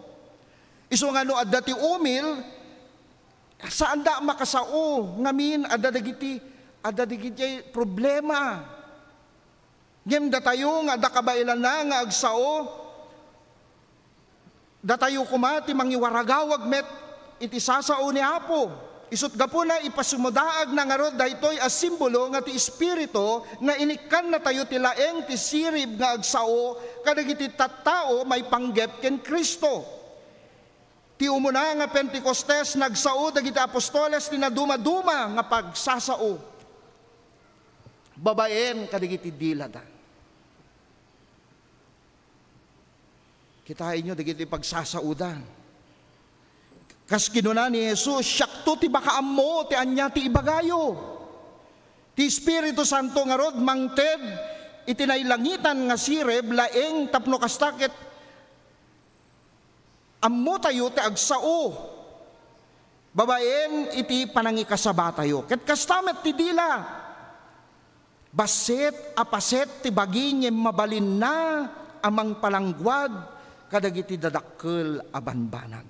Isu nga no adda ti umil, saanda a makasao ngamin, adda dagiti, adda dagiti problema. Ngem datayo nga adda kabaelanna nga agsao, datayo koma ti mangiwaragawag met iti sasao ni Apo. Isut' gapuna, ipasumudaagna ngarud daytoy a simbolo nga ti Espiritu nga inikkannatayo ti laeng ti sirib nga agsao kadagiti tattao maipanggep ken Cristo. Ti umuna nga Pentecostes, nagsao dagiti apostoles ti nadumaduma nga pagsasao babaen kadagiti dilada. Kitaenyo dagiti pagsasaoda. Kas kinuna ni Jesus, "Siakto ti makaammo ti ania ti ibagayo." Ti Espiritu Santo ngarud mangted iti nailangitan nga sirib laeng tapno kasta ket ammotayo ti agsao babaen iti panangikasabatayo. Ket kasta met ti dila. Bassit a paset ti bagi ngem mabalinna a mangpalangguad kadagiti dadakkel a banbanag.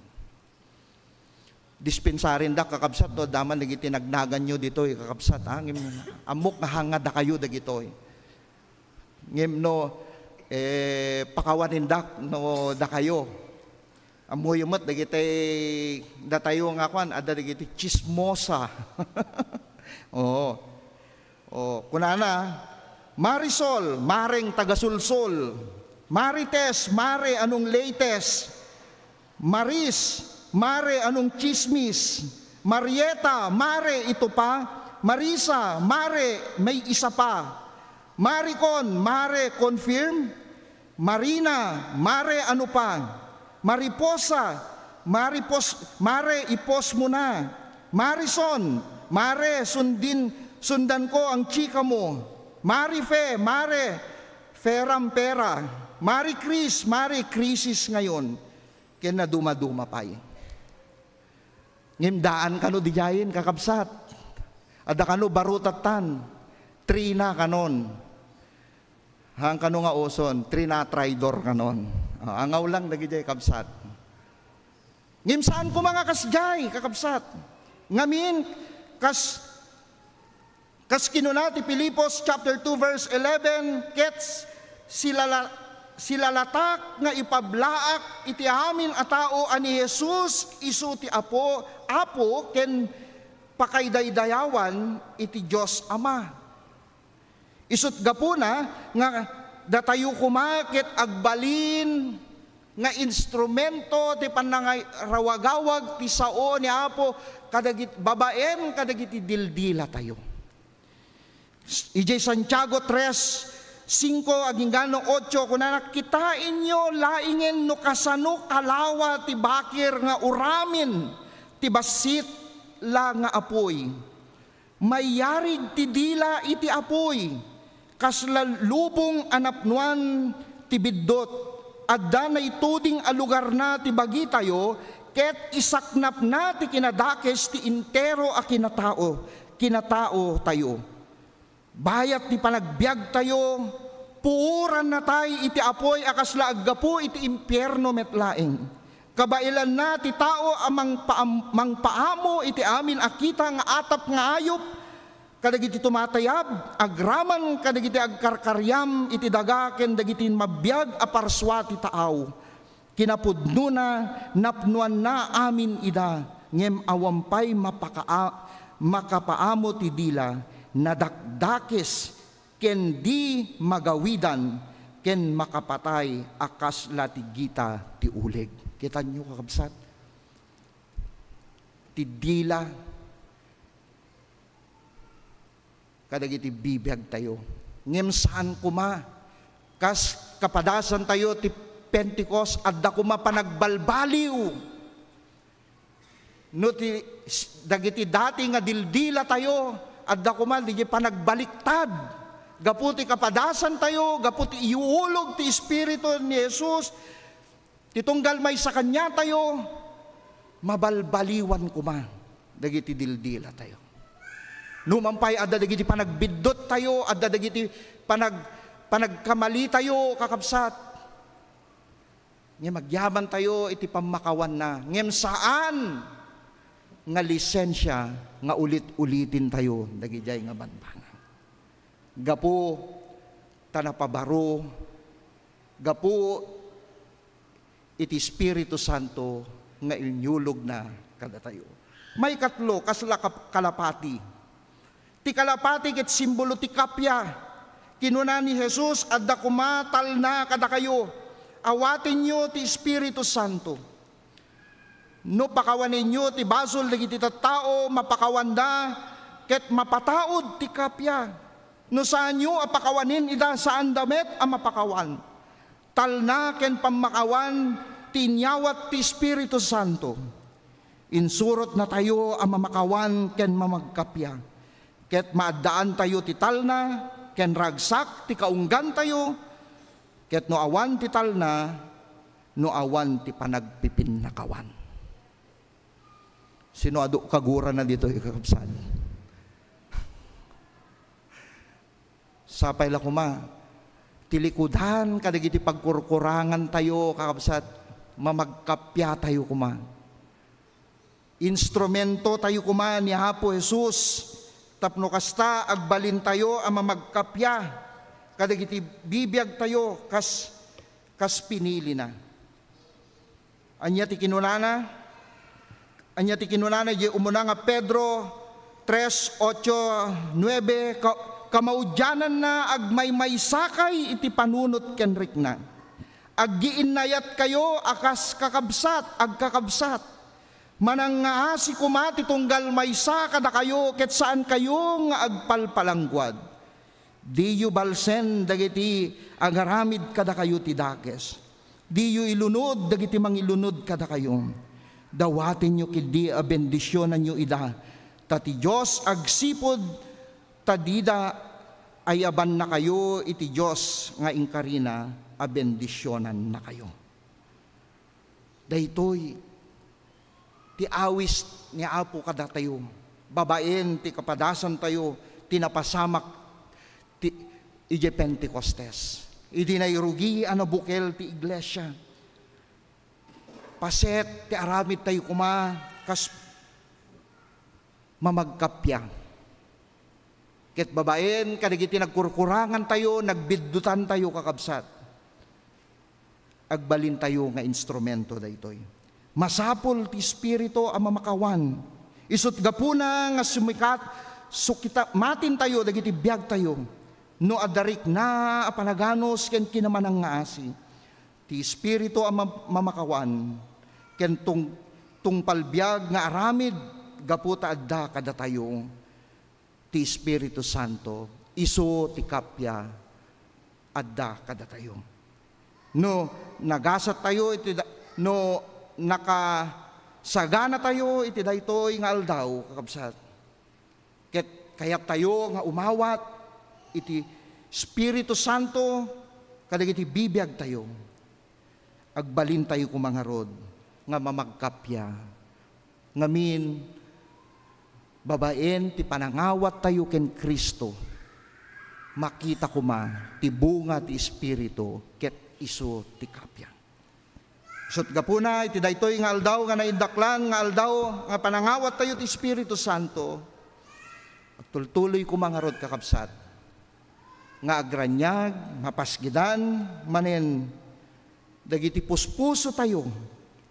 Dispensarindak, kakabsat, no, adda man dagiti nagnaganyo ditoy, kakabsat, ha? Ngem ammok nga hanga dakayo dagitoy. Ngem no, eh, pakawanindak no dakayo. Ammoyo met dagiti datayo nga kuan, adda dagiti chismosa. Oo. Oh, kunana, Marisol, Mareng taga Sulsol. Marites, Mare, anong latest? Maris, Mare, anong chismis? Marieta, Mare, ito pa. Marisa, Mare, may isa pa. Maricon, Mare, confirm. Marina, Mare, ano pa? Mariposa, Maripos, Mare, ipos mo na. Marison, Mare, sundin, sundan ko ang chika mo. Marife, Mare, feram pera. Mari Chris, Mare, krisis ngayon. Ken nadumaduma pay. Ngem daan kano didiayen, kakabsat. Adda kano barutattan. Trina kanon. Haan kano nga uson, trinatraidor kanon. Ah, angaw lang dagidiay, kabsat. Ngem saan koma nga kasdiay, kakabsat. Ngamin, kas, kas kinuna ti Filipos chapter two verse eleven, ket silala-, silalatak nga ipablaak iti amin a tao a ni Jesus isu ti Apo, Apo ken pakaidaydayawan iti Dios Ama. Isut' gapuna nga datayo koma ket agbalin nga instrumento ti pannangarawagawag ti sao ni Apo kadagit-, babaen kadagiti dildilatayo. Idiay Santiago tres, singko agingga no otso, kunana, "Kitaenyo laengen no kasano kalawa ti bakir nga uramin ti bassit la nga apuy." Mayarig ti dila iti apuy, kasla lubong a napnoan ti biddut. Adda naituding a lugarna ti bagitayo, ket isaknapna ti kinadakes ti intero a kinatao, kinataotayo. Bayat ti panagbiagtayo, puorannatay iti apuy a kasla aggapu iti impierno met laeng. Kabaelanna ti tao a mangpaam-, mangpaamo iti amin a kita nga atap nga ayup kadagiti tumatayab, agraman kadagiti agkarkariam iti daga ken dagiti mabiag a parsua ti taaw. Kinapudnona, napnoanna amin ida, ngem awan pay mapakaa-, makapaamo ti dila, nadakdakes ken di magawidan ken makapatay a kasla ti gita ti uleg. Kitanyo, kakabsat? Ti dila kadagiti bibiagtayo. Ngem saan koma, kas kapadasantayo ti Pentecost, adda koma panagbalbaliw. No ti, s-, dagiti dati nga dildilatayo, adda koma dagiti panagbaliktad. Gapu ti kapadasantayo, gapu ti iulog ti Espiritu ni Jesus, ti tunggal maysa kaniatayo, mabalbaliwan koma dagiti dildilatayo. Numan pay adda dagiti panagbiddut tayo, adda dagiti panag-, panagkamali tayo, kakabsat. Ngem agyaman tayo iti pammakawanna, ngem saan nga lisensia nga ulit-ulitin tayo dagidiay nga banbanag. Gapu ta napabaro, gapu iti Espiritu Santo nga inyulogna kadatayo. Maikatlo, kasla kap-, kalapati. Ti kalapati ket simbolo ti kappia. Kinuna ni Jesus, "Adda koma talna kadakayo. Awatenyo ti Espiritu Santo." No pakawanenyo ti basol dagiti tattao, mapakawanda ket mapataud ti kappia. No saanyo a pakawanen ida, saanda met a mapakawan. Talna ken pammakawan ti inyawat ti Espiritu Santo. Insurotnatayo a mamakawan ken mamagkappia, ket maaddaantayo ti talna ken ragsak ti kaunggantayo, ket no awan ti talna, no awan ti panagpipinnakawan. Sino adu kagurana ditoy, kakabsat? Sapay la koma, ti likudan kadagiti pagkurkurangantayo, kakabsat, mamagkappiatayo koma. Instrumento tayo koma ni Apo Jesus, tapno kasta agbalintayo a mamagkappia kadagiti bibiagtayo kas, kas pinilina. Ania ti kinunana? Ania ti kinunana idiay umuna nga Pedro tres, ocho, nuebe? Ka-, kamaudiananna, agmaymaysakay iti panunot ken rikna. Aggiinnayatkayo a kas kakabsat, agkakabsat. Manangngaasi koma ti tunggal maysa kadakayo ket saankayo nga agpalpalangguad. Diyo balsen dagiti agaramid kadakayo ti dakes. Diyo ilunod dagiti mangilunod kadakayo. Dawatenyo ketdi a bendisionanyo ida, ta ti Dios agsipud ta dida ayabannakayo iti Dios nga inkarina a bendisionannakayo. Daytoy ti awis ni Apo kadatayo, babaen ti kapadasantayo ti napasamak ti, idiay Pentecostes. Idi nairugi a nabukel ti iglesia, paset ti aramidtayo koma kas mamagkappia. Ket babaen kadagiti nagkurkurangantayo, nagbiddutantayo, kakabsat, agbalintayo nga instrumento daytoy. Masapul ti Espiritu a mamakawan. Isut' gapuna nga sumikat, sukita-, matintayo dagiti biagtayo no adda rikna a panaganus ken kinamanangngaasi. Ti Espiritu a mam-, mamakawan ken tung-, tungpalbiag nga aramid gapu ta adda kadatayo ti Espiritu Santo, isu ti kappia adda kadatayo. No nagasattayo iti da-, no nakasaganatayo iti daytoy nga aldaw, kakabsat, ket kayattayo nga umawat iti Espiritu Santo kadagiti bibiagtayo, agbalintayo koma ngarud nga mamagkappia. Ngamin, babaen ti panangawattayo ken Cristo, makita koma ti bunga ti Espiritu ket isu ti kappia. Isut' gapuna, iti daytoy nga aldaw nga naindaklan nga aldaw nga panangawattayo ti Espiritu Santo, agtultuloy koma ngarud, kakabsat, nga agraniag, mapasgidan manen dagiti puspusotayo,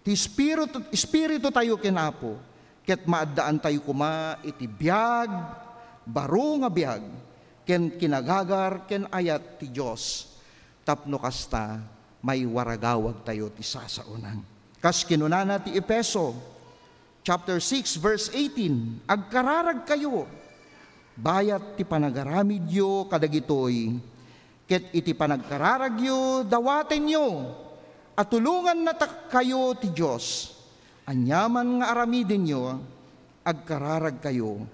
ti espiritu, espiritutayo ken Apo, ket maaddaantayo koma iti biag, baro nga biag, ken kinagagar ken ayat ti Dios, tapno kasta, maiwaragawagtayo ti sasaona. Kas kinunana ti Efeso, chapter six, verse eighteen, "Agkararagkayo, bayat ti panagaramidyo kadagitoy, ket iti panagkararagyo, dawatenyo a tulongannakayo ti Dios. Aniaman nga aramidenyo, agkararagkayo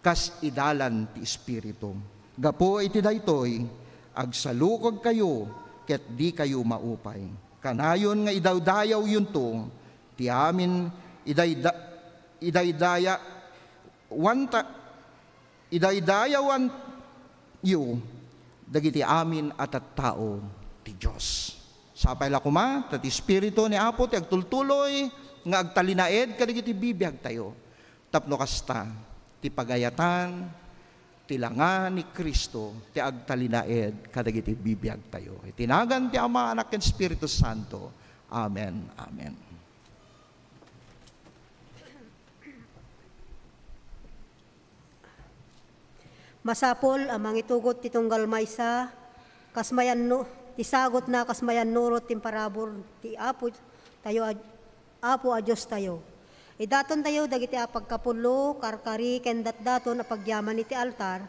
kas idalan ti Espiritu. Gapu iti daytoy, agsalukogkayo ket dikayo maupay. Kanayon nga idawdayawyonto ti amin, idayda-, idaydaya-, wanta-, idaydayawanyo dagiti amin a tattao ti Dios." Sapay la koma, ta ti Espiritu ni Apo ti agtultuloy nga agtalinaed kadagiti bibiagtayo. Tapno kasta, ti pagayatan, ti langa ni Cristo, ti agtalinaed kadagiti bibiagtayo. Iti nagan ti Ama, Anak, ken Espiritu Santo. Amen. Amen. Masapul a mangitugot ti tunggal maysa, kas mayanno, ti sagutna kas mayannurot ti parabur ti Apo tayo a, Apo a Diostayo. Idatontayo dagiti a pagkapullo, karkari, ken datdaton a pagyaman iti altar.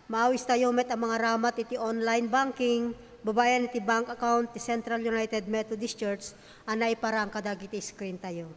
Maawistayo met a mangaramat iti online banking babaen iti bank account ti Central United Methodist Church a naiparang kadagiti screen tayo.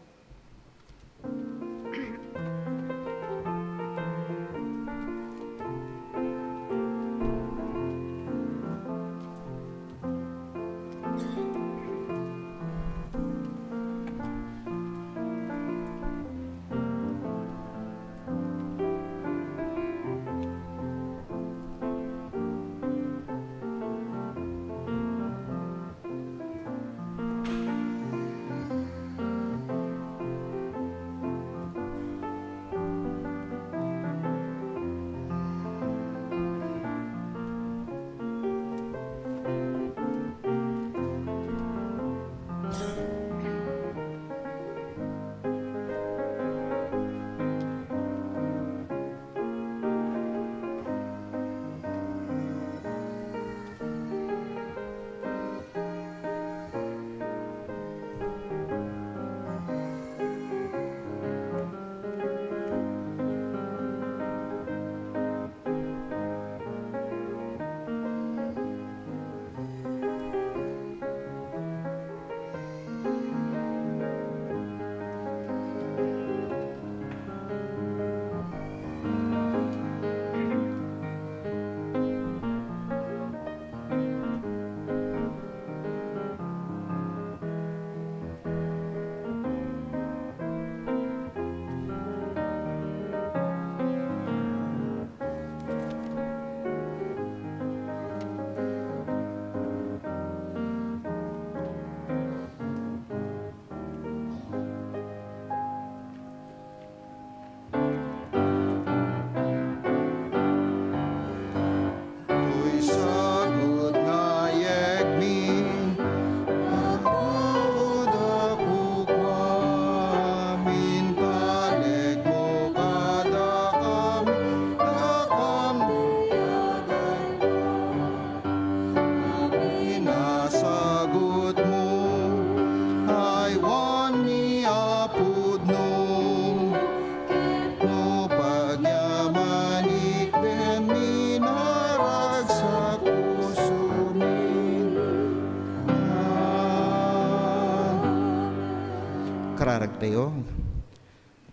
Tayo,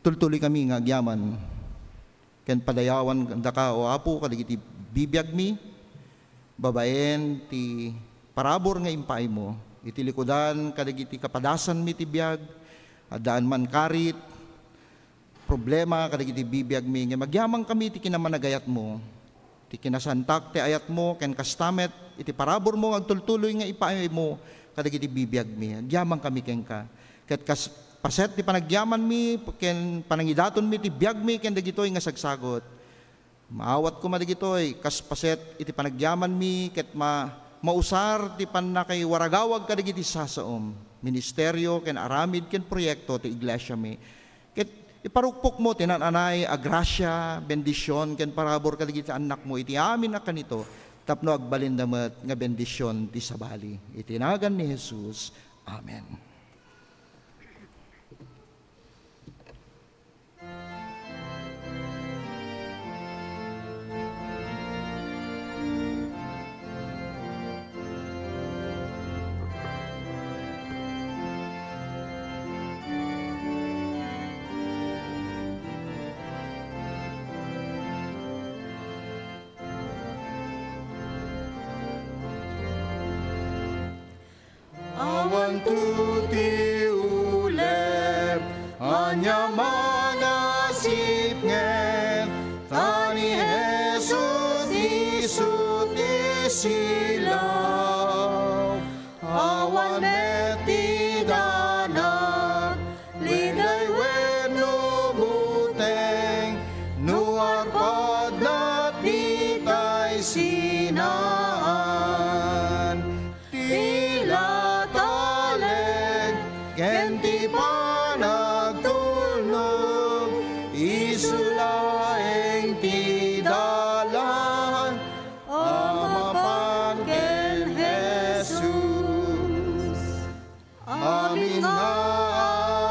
tultuloy kami nga agyaman ken padayawan daka, O Apo, kadagiti bibiagmi, babaen ti parabur nga impaaymo iti likudan kadagiti kapadasanmi ti biag, addaan man karit, problema kadagiti bibiagmi, ngem agyaman kami ti kinamanagayatmo, ti kinasantak ti ayatmo, ken kasta met iti paraburmo nga agtultuloy nga ipaaymo kadagiti bibiagmi. Agyaman kami kenka. Ket kas paset ti panagyamanmi ken panangidatonmi ti biagmi ken dagitoy nga sagsagut, maawat koma dagitoy kas paset iti panagyamanmi ket ma-, mausar ti pannakaiwaragawag kadagiti sasaom, ministerio ken aramid ken proyekto ti iglesiami. Ket iparukpokmo ti naan-anay a grasia, bendision ken parabur kadagiti annakmo iti amin a kanito tapno agbalinda met nga bendision ti sabali. Iti nagan ni Jesus. Amen. Awanto ti ulep, ania man a sipnget, ta ni Jesus isu ti silaw. Awan met ti danag, liday wenno buteng, no arpadna ditay sinaan. Ti la talek ken ti panagtulnog, isu laeng ti dalan a mapan ken Jesus. Amin nga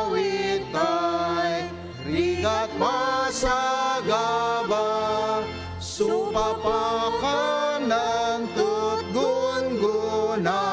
awittay, rigat masagaba, supapakan, nangtutgunggona.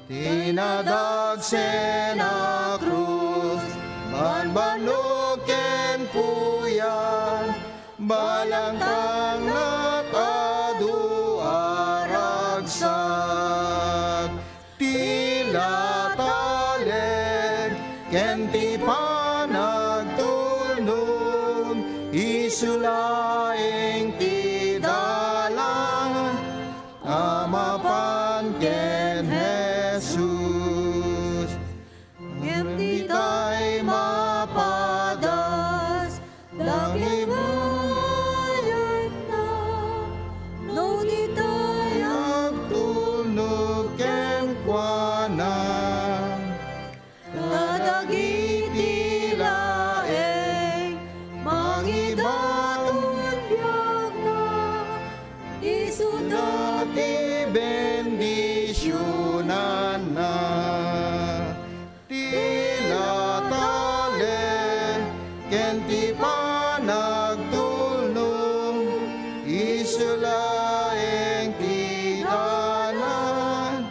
Ti nadagsen a krus, banbannog ken puyat, balangtang nat adu a ragsak. Ti la talek ken ti panagtulnog, isu laeng ti dalan a mapan ken Jesus. Ngem ditay mapadas, dagiti mayatna, no ditay agtulnog kenkuana. Kadagiti laeng mangidaton biagna, isuda ti bendisionanna. Ti la talek ken ti panagtulnog, isu laeng ti dalan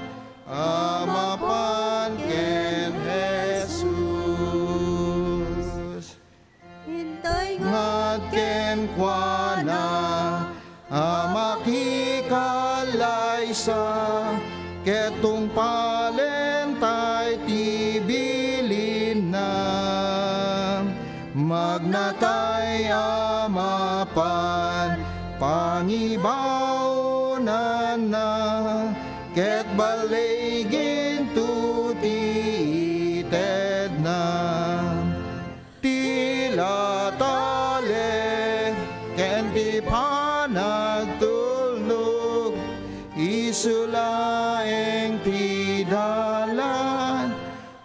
a mapan ken Jesus. Intay ngarud kenkuana a makikallaysa, ket tungpalentay ti bilinna. Magnatay a mapan pangibaonanna, ket balliginto ti itedna. Ti la talek ken ti panagtulnog, isu laeng ti dalan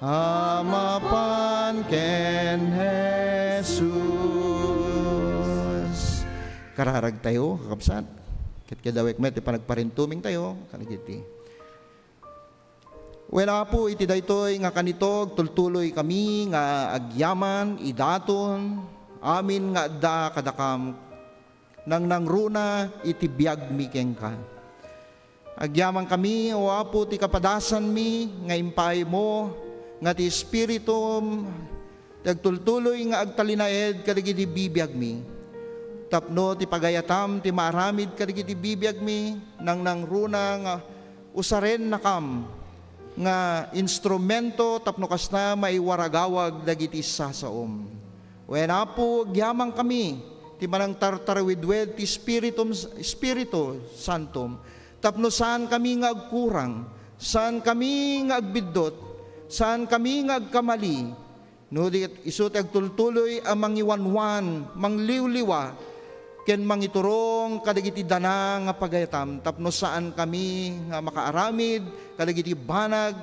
a mapan ken Jesus. Kararagtayo, kakabsat, ket kadawek met ti panagparintumingtayo kadagiti Wen, Apo, iti daytoy nga kanito, agtultuloy kami nga agyaman, idaton, amin nga adda kadakam, nangnangruna iti biagmi kenka. Agyaman kami, O Apo, ti kapadasanmi nga impaaymo, nga ti Espiritum ti agtultuloy nga agtalinaed kadagiti bibiagmi. Tapno ti pagayatam ti maaramid kadagiti bibiagmi, nangnangruna nga usarennakam nga instrumento tapno kasta maiwaragawag dagiti sasaom. Wen, Apo, agyamankami ti manangtartarawidwed ti Spiritum, Espiritu Santom, tapno saankami nga agkurang, saankami nga agbiddut, saankami nga agkamali, no di isu ti agtultuloy a mangiwanwan, mangliwliwa, ken mangiturong kadagiti dana nga pagayatam, tapno saankami nga makaaramid kadagiti banag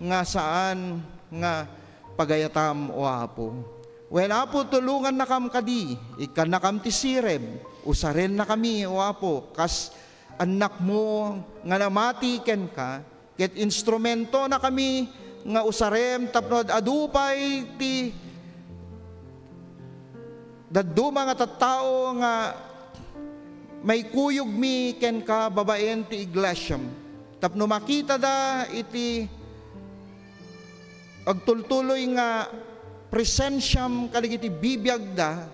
nga saan nga pagayatam, O Apo. Wen, Apo, tulongannakam kadi, ikkannakam ti sirib, usarennakami, O Apo, kas annakmo nga namati kenka, ket instrumentonakami nga usarem tapno ad-adu pay ti dadduma nga tattao nga maikuyogmi kenka babaen ti iglesiam, tapno makitada iti agtultuloy nga presensiam kadagiti bibiagda,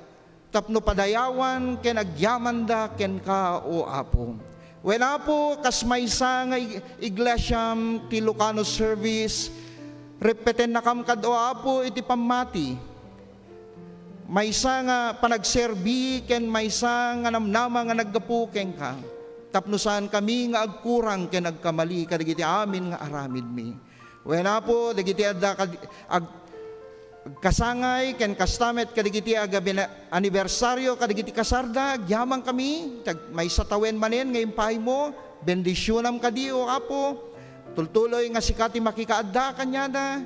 tapno padayawan ken agyamanda kenka, O Apo. Wen, Apo, kas maysa nga ig-, iglesiam ti Ilocano service, repetennakam kad, O Apo, iti pammati. Maysa nga panagserbi ken maysa nga namnama nga naggapu kenka, tapno saankami nga agkurang ken agkamali kadagiti amin nga aramidmi. Wen, Apo, dagiti adda kad-, ag-, agkasangay ken kasta met kadagiti agabina-, anibersario kadagiti kasarda, agyamankami, tag-, maysa tawen manen nga impaaymo, bendisionam kadi, O Apo. Tultuloy nga sika ti makikaadda kaniada.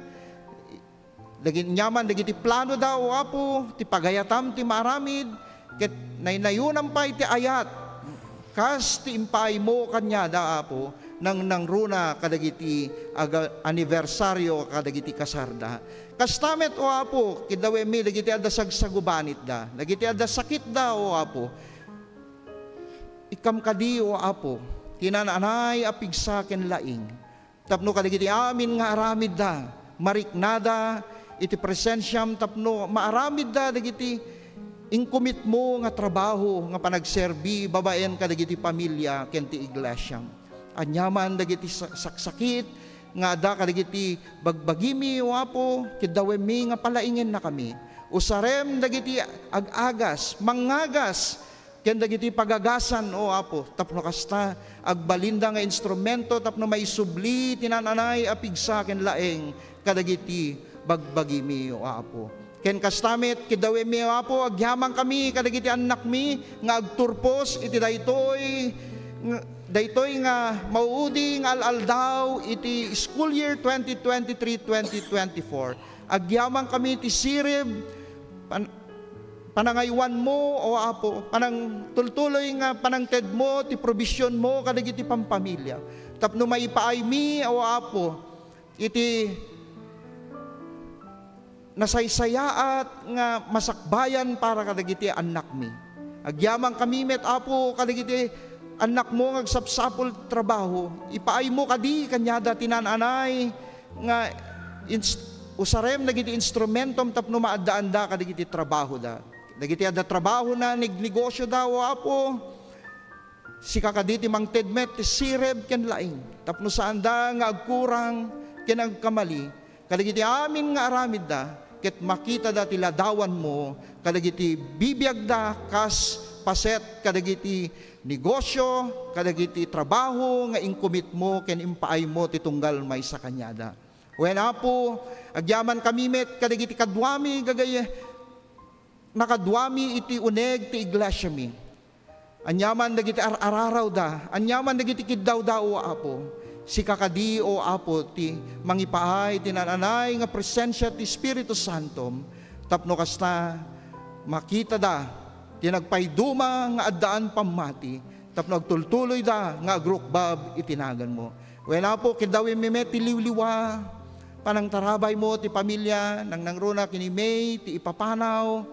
Dagiti, aniaman dagiti planoda, O Apo, ti pagayatam ti maaramid, ket naynayonam pay ti ayat, kas ti impaaymo kaniada, Apo, nangnangruna kadagiti aga-, anibersario kadagiti kasarda. Kasta met, O Apo, kiddawemmi dagiti adda sagsagubanitda, dagiti adda sakitda, O Apo. Ikkam kadi, O Apo, ti naan-anay a pigsa ken laing. Tapno kadagiti amin nga aramidda, mariknada iti presensiam tapno maaramidda dagiti inkomitmo nga trabaho nga panagserbi babaen kadagiti pamilia ken ti iglesiam. Aniaman dagiti sa-, saksakit nga adda kadagiti bagbagimi, O Apo, kiddawemmi nga palaingennakami. Usarem dagiti ag-agas, mangngagas, ken dagiti pagagasan, O Apo, tapno kasta, agbalinda nga instrumento tapno maisubli ti naan-anay a pigsa ken laeng kadagiti bagbagimi, O Apo. Ken kasta met, kiddawemmi, O Apo, agyamankami kadagiti annakmi nga agturpos iti daytoy, nga, daytoy nga mauudi nga al-aldaw iti school year twenty twenty-three twenty twenty-four. Agyamankami ti sirib, pan-, panangaywanmo, O Apo, panangtultuloy nga panangtedmo ti provisionmo kadagiti pampamilia. Tapno maipaaymi, O Apo, iti nasaysayaat nga masakbayan para kadagiti annakmi. Agyamankami met, Apo, kadagiti annakmo nga agsapsapul trabaho. Ipaaymo kadi kaniada ti naan-anay nga ins-, usarem dagiti instrumentom tapno maaddaanda kadagiti trabahoda. Dagiti adda trabahona, nagnegosioda, O Apo, sika kadi ti mangted met ti sirib ken laing, tapno saanda nga agkurang ken agkamali kadagiti amin nga aramidda, ket makitada ti ladawanmo kadagiti bibiagda kas paset kadagiti negosio, kadagiti trabaho nga inkomitmo ken impaaymo ti tunggal maysa kaniada. Wen, Apo, agyamankami met kadagiti kaduami, gagay-, nakaduami iti uneg ti iglesiami. Aniaman dagiti ar-ararawda, aniaman dagiti kiddawda, O Apo. Sika kadi, O Apo, ti mangipaay ti naan-anay nga presensia ti Espiritu Santom, tapno kasta, makitada ti nagpayduma nga addaan pammati, tapno agtultuloyda nga agrukbab iti naganmo. Wen, Apo, kiddawemmi met ti liwliwa, panangtarabaymo ti pamilia, nangnangruna ken ni May, ti ipapanaw,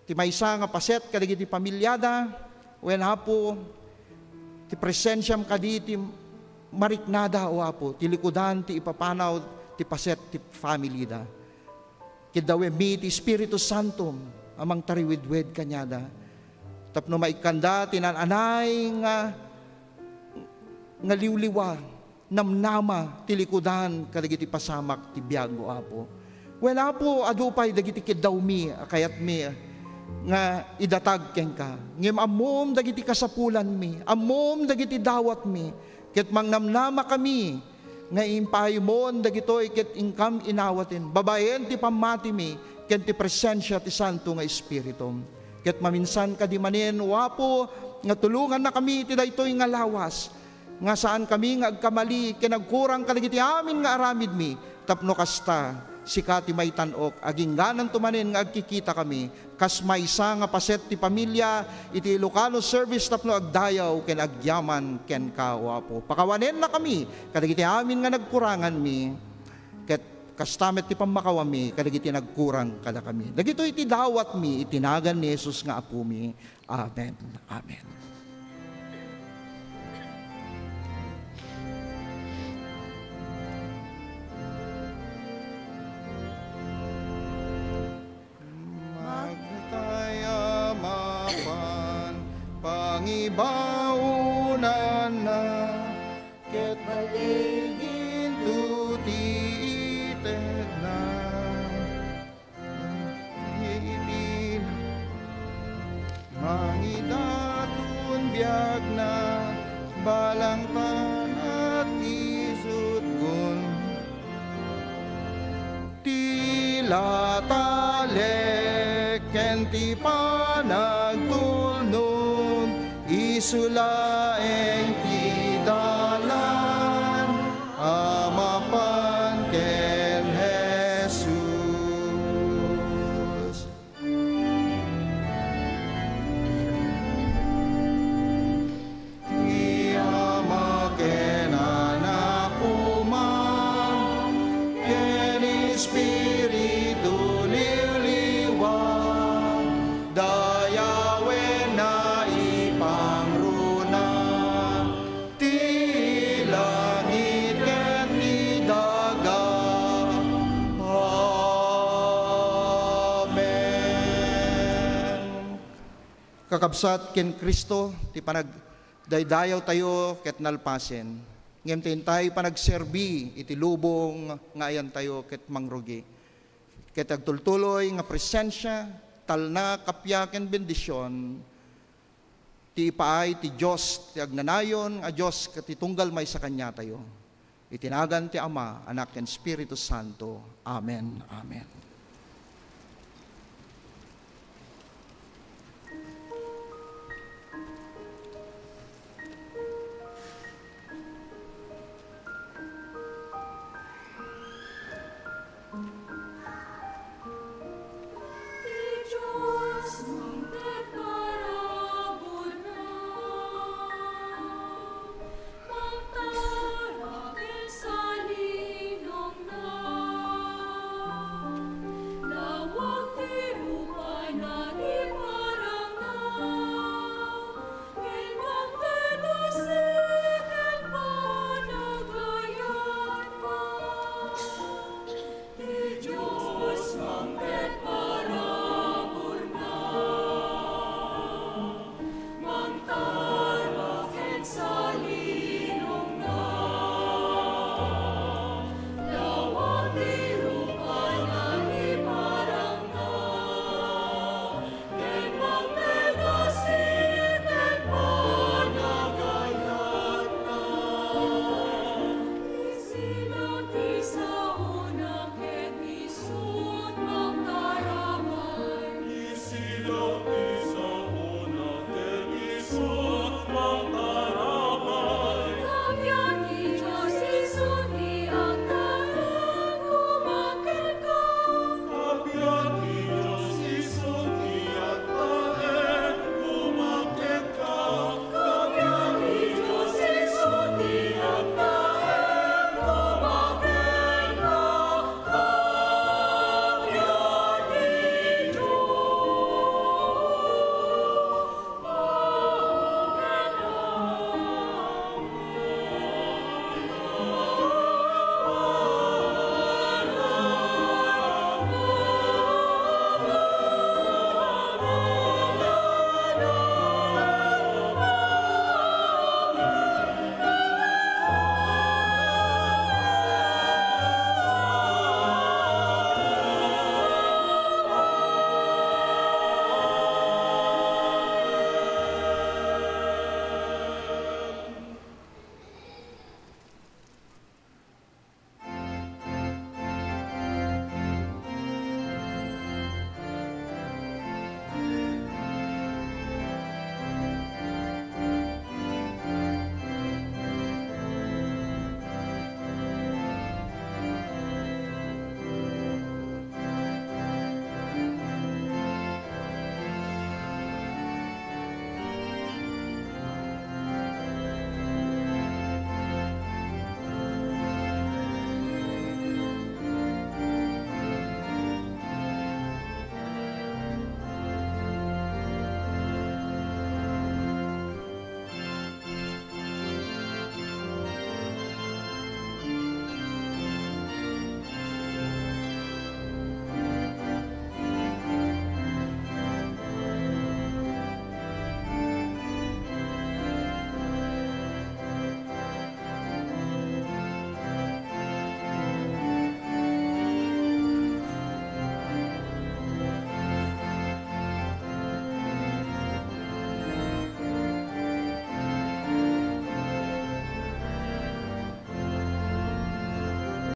ti maysa nga paset kadagiti pamiliada, wen, Apo, ti presensiam kadi ti mariknada, O Apo, ti likudan ti ipapanaw ti paset ti family da. Kiddawemmi ti Espiritu Santo a mangtariwidwid kaniada. Tapno maikkanda ti naan-anay nga, nga liwliwa, namnama ti likudan kadagiti pasamak ti biag, O Apo. Wen, Apo, adu pay dagiti kiddawmi a kayatmi nga idatag kenka. Ngem ammom dagiti kasapulanmi, ammom dagiti dawatmi, ket mangnamnama kami nga impaaymo dagitoy ket inkam inawaten babaen ti pammatimi ken ti presensia ti Santo nga Espiritu. Ket maminsan kadi manen, O Apo, nga tulongannakami iti daytoy nga lawas, nga saankami nga agkamali ken agkurang kadagiti amin nga aramidmi, tapno kasta, sika ti maitan-ok, aginggananto manen nga agkikitakami kas maysa nga paset ti familia iti Ilocano service tapno agdayaw ken agyaman kenka, O Apo. Pakawanennakami kadagiti amin nga nagkuranganmi, ket kasta met ti pammakawami kadagiti nagkurang kadakami. Dagitoy ti dawatmi iti nagan ni Jesus nga Apomi. Amen. Amen. Magtay a mapan pangibaonanna, ket baliginto ti itedna. Iti mangidaton biagna, balangtan at isutgon. Ti latalek ken ti panagtulnog, isu laeng ti dalan a mapan ken Jesus. Ti Ama ken Anak Uma ken Espiritu Liwliwa, dayawenna ipangruna ti langit ken ti daga. Amen. Kakabsat, ken Cristo ti panagdaydayawtayo ket nalpasen, ngem ti intay panagserbi iti lubong nga ayantayo ket mangrugi. Ket agtultuloy nga presensia, talna, kappia, ken bendision, ti ipaay ti Dios ti agnanayon a Dios ket ti tunggal maysa kaniatayo. Iti nagan ti Ama, Anak, ken Espiritu Santo. Amen. Amen.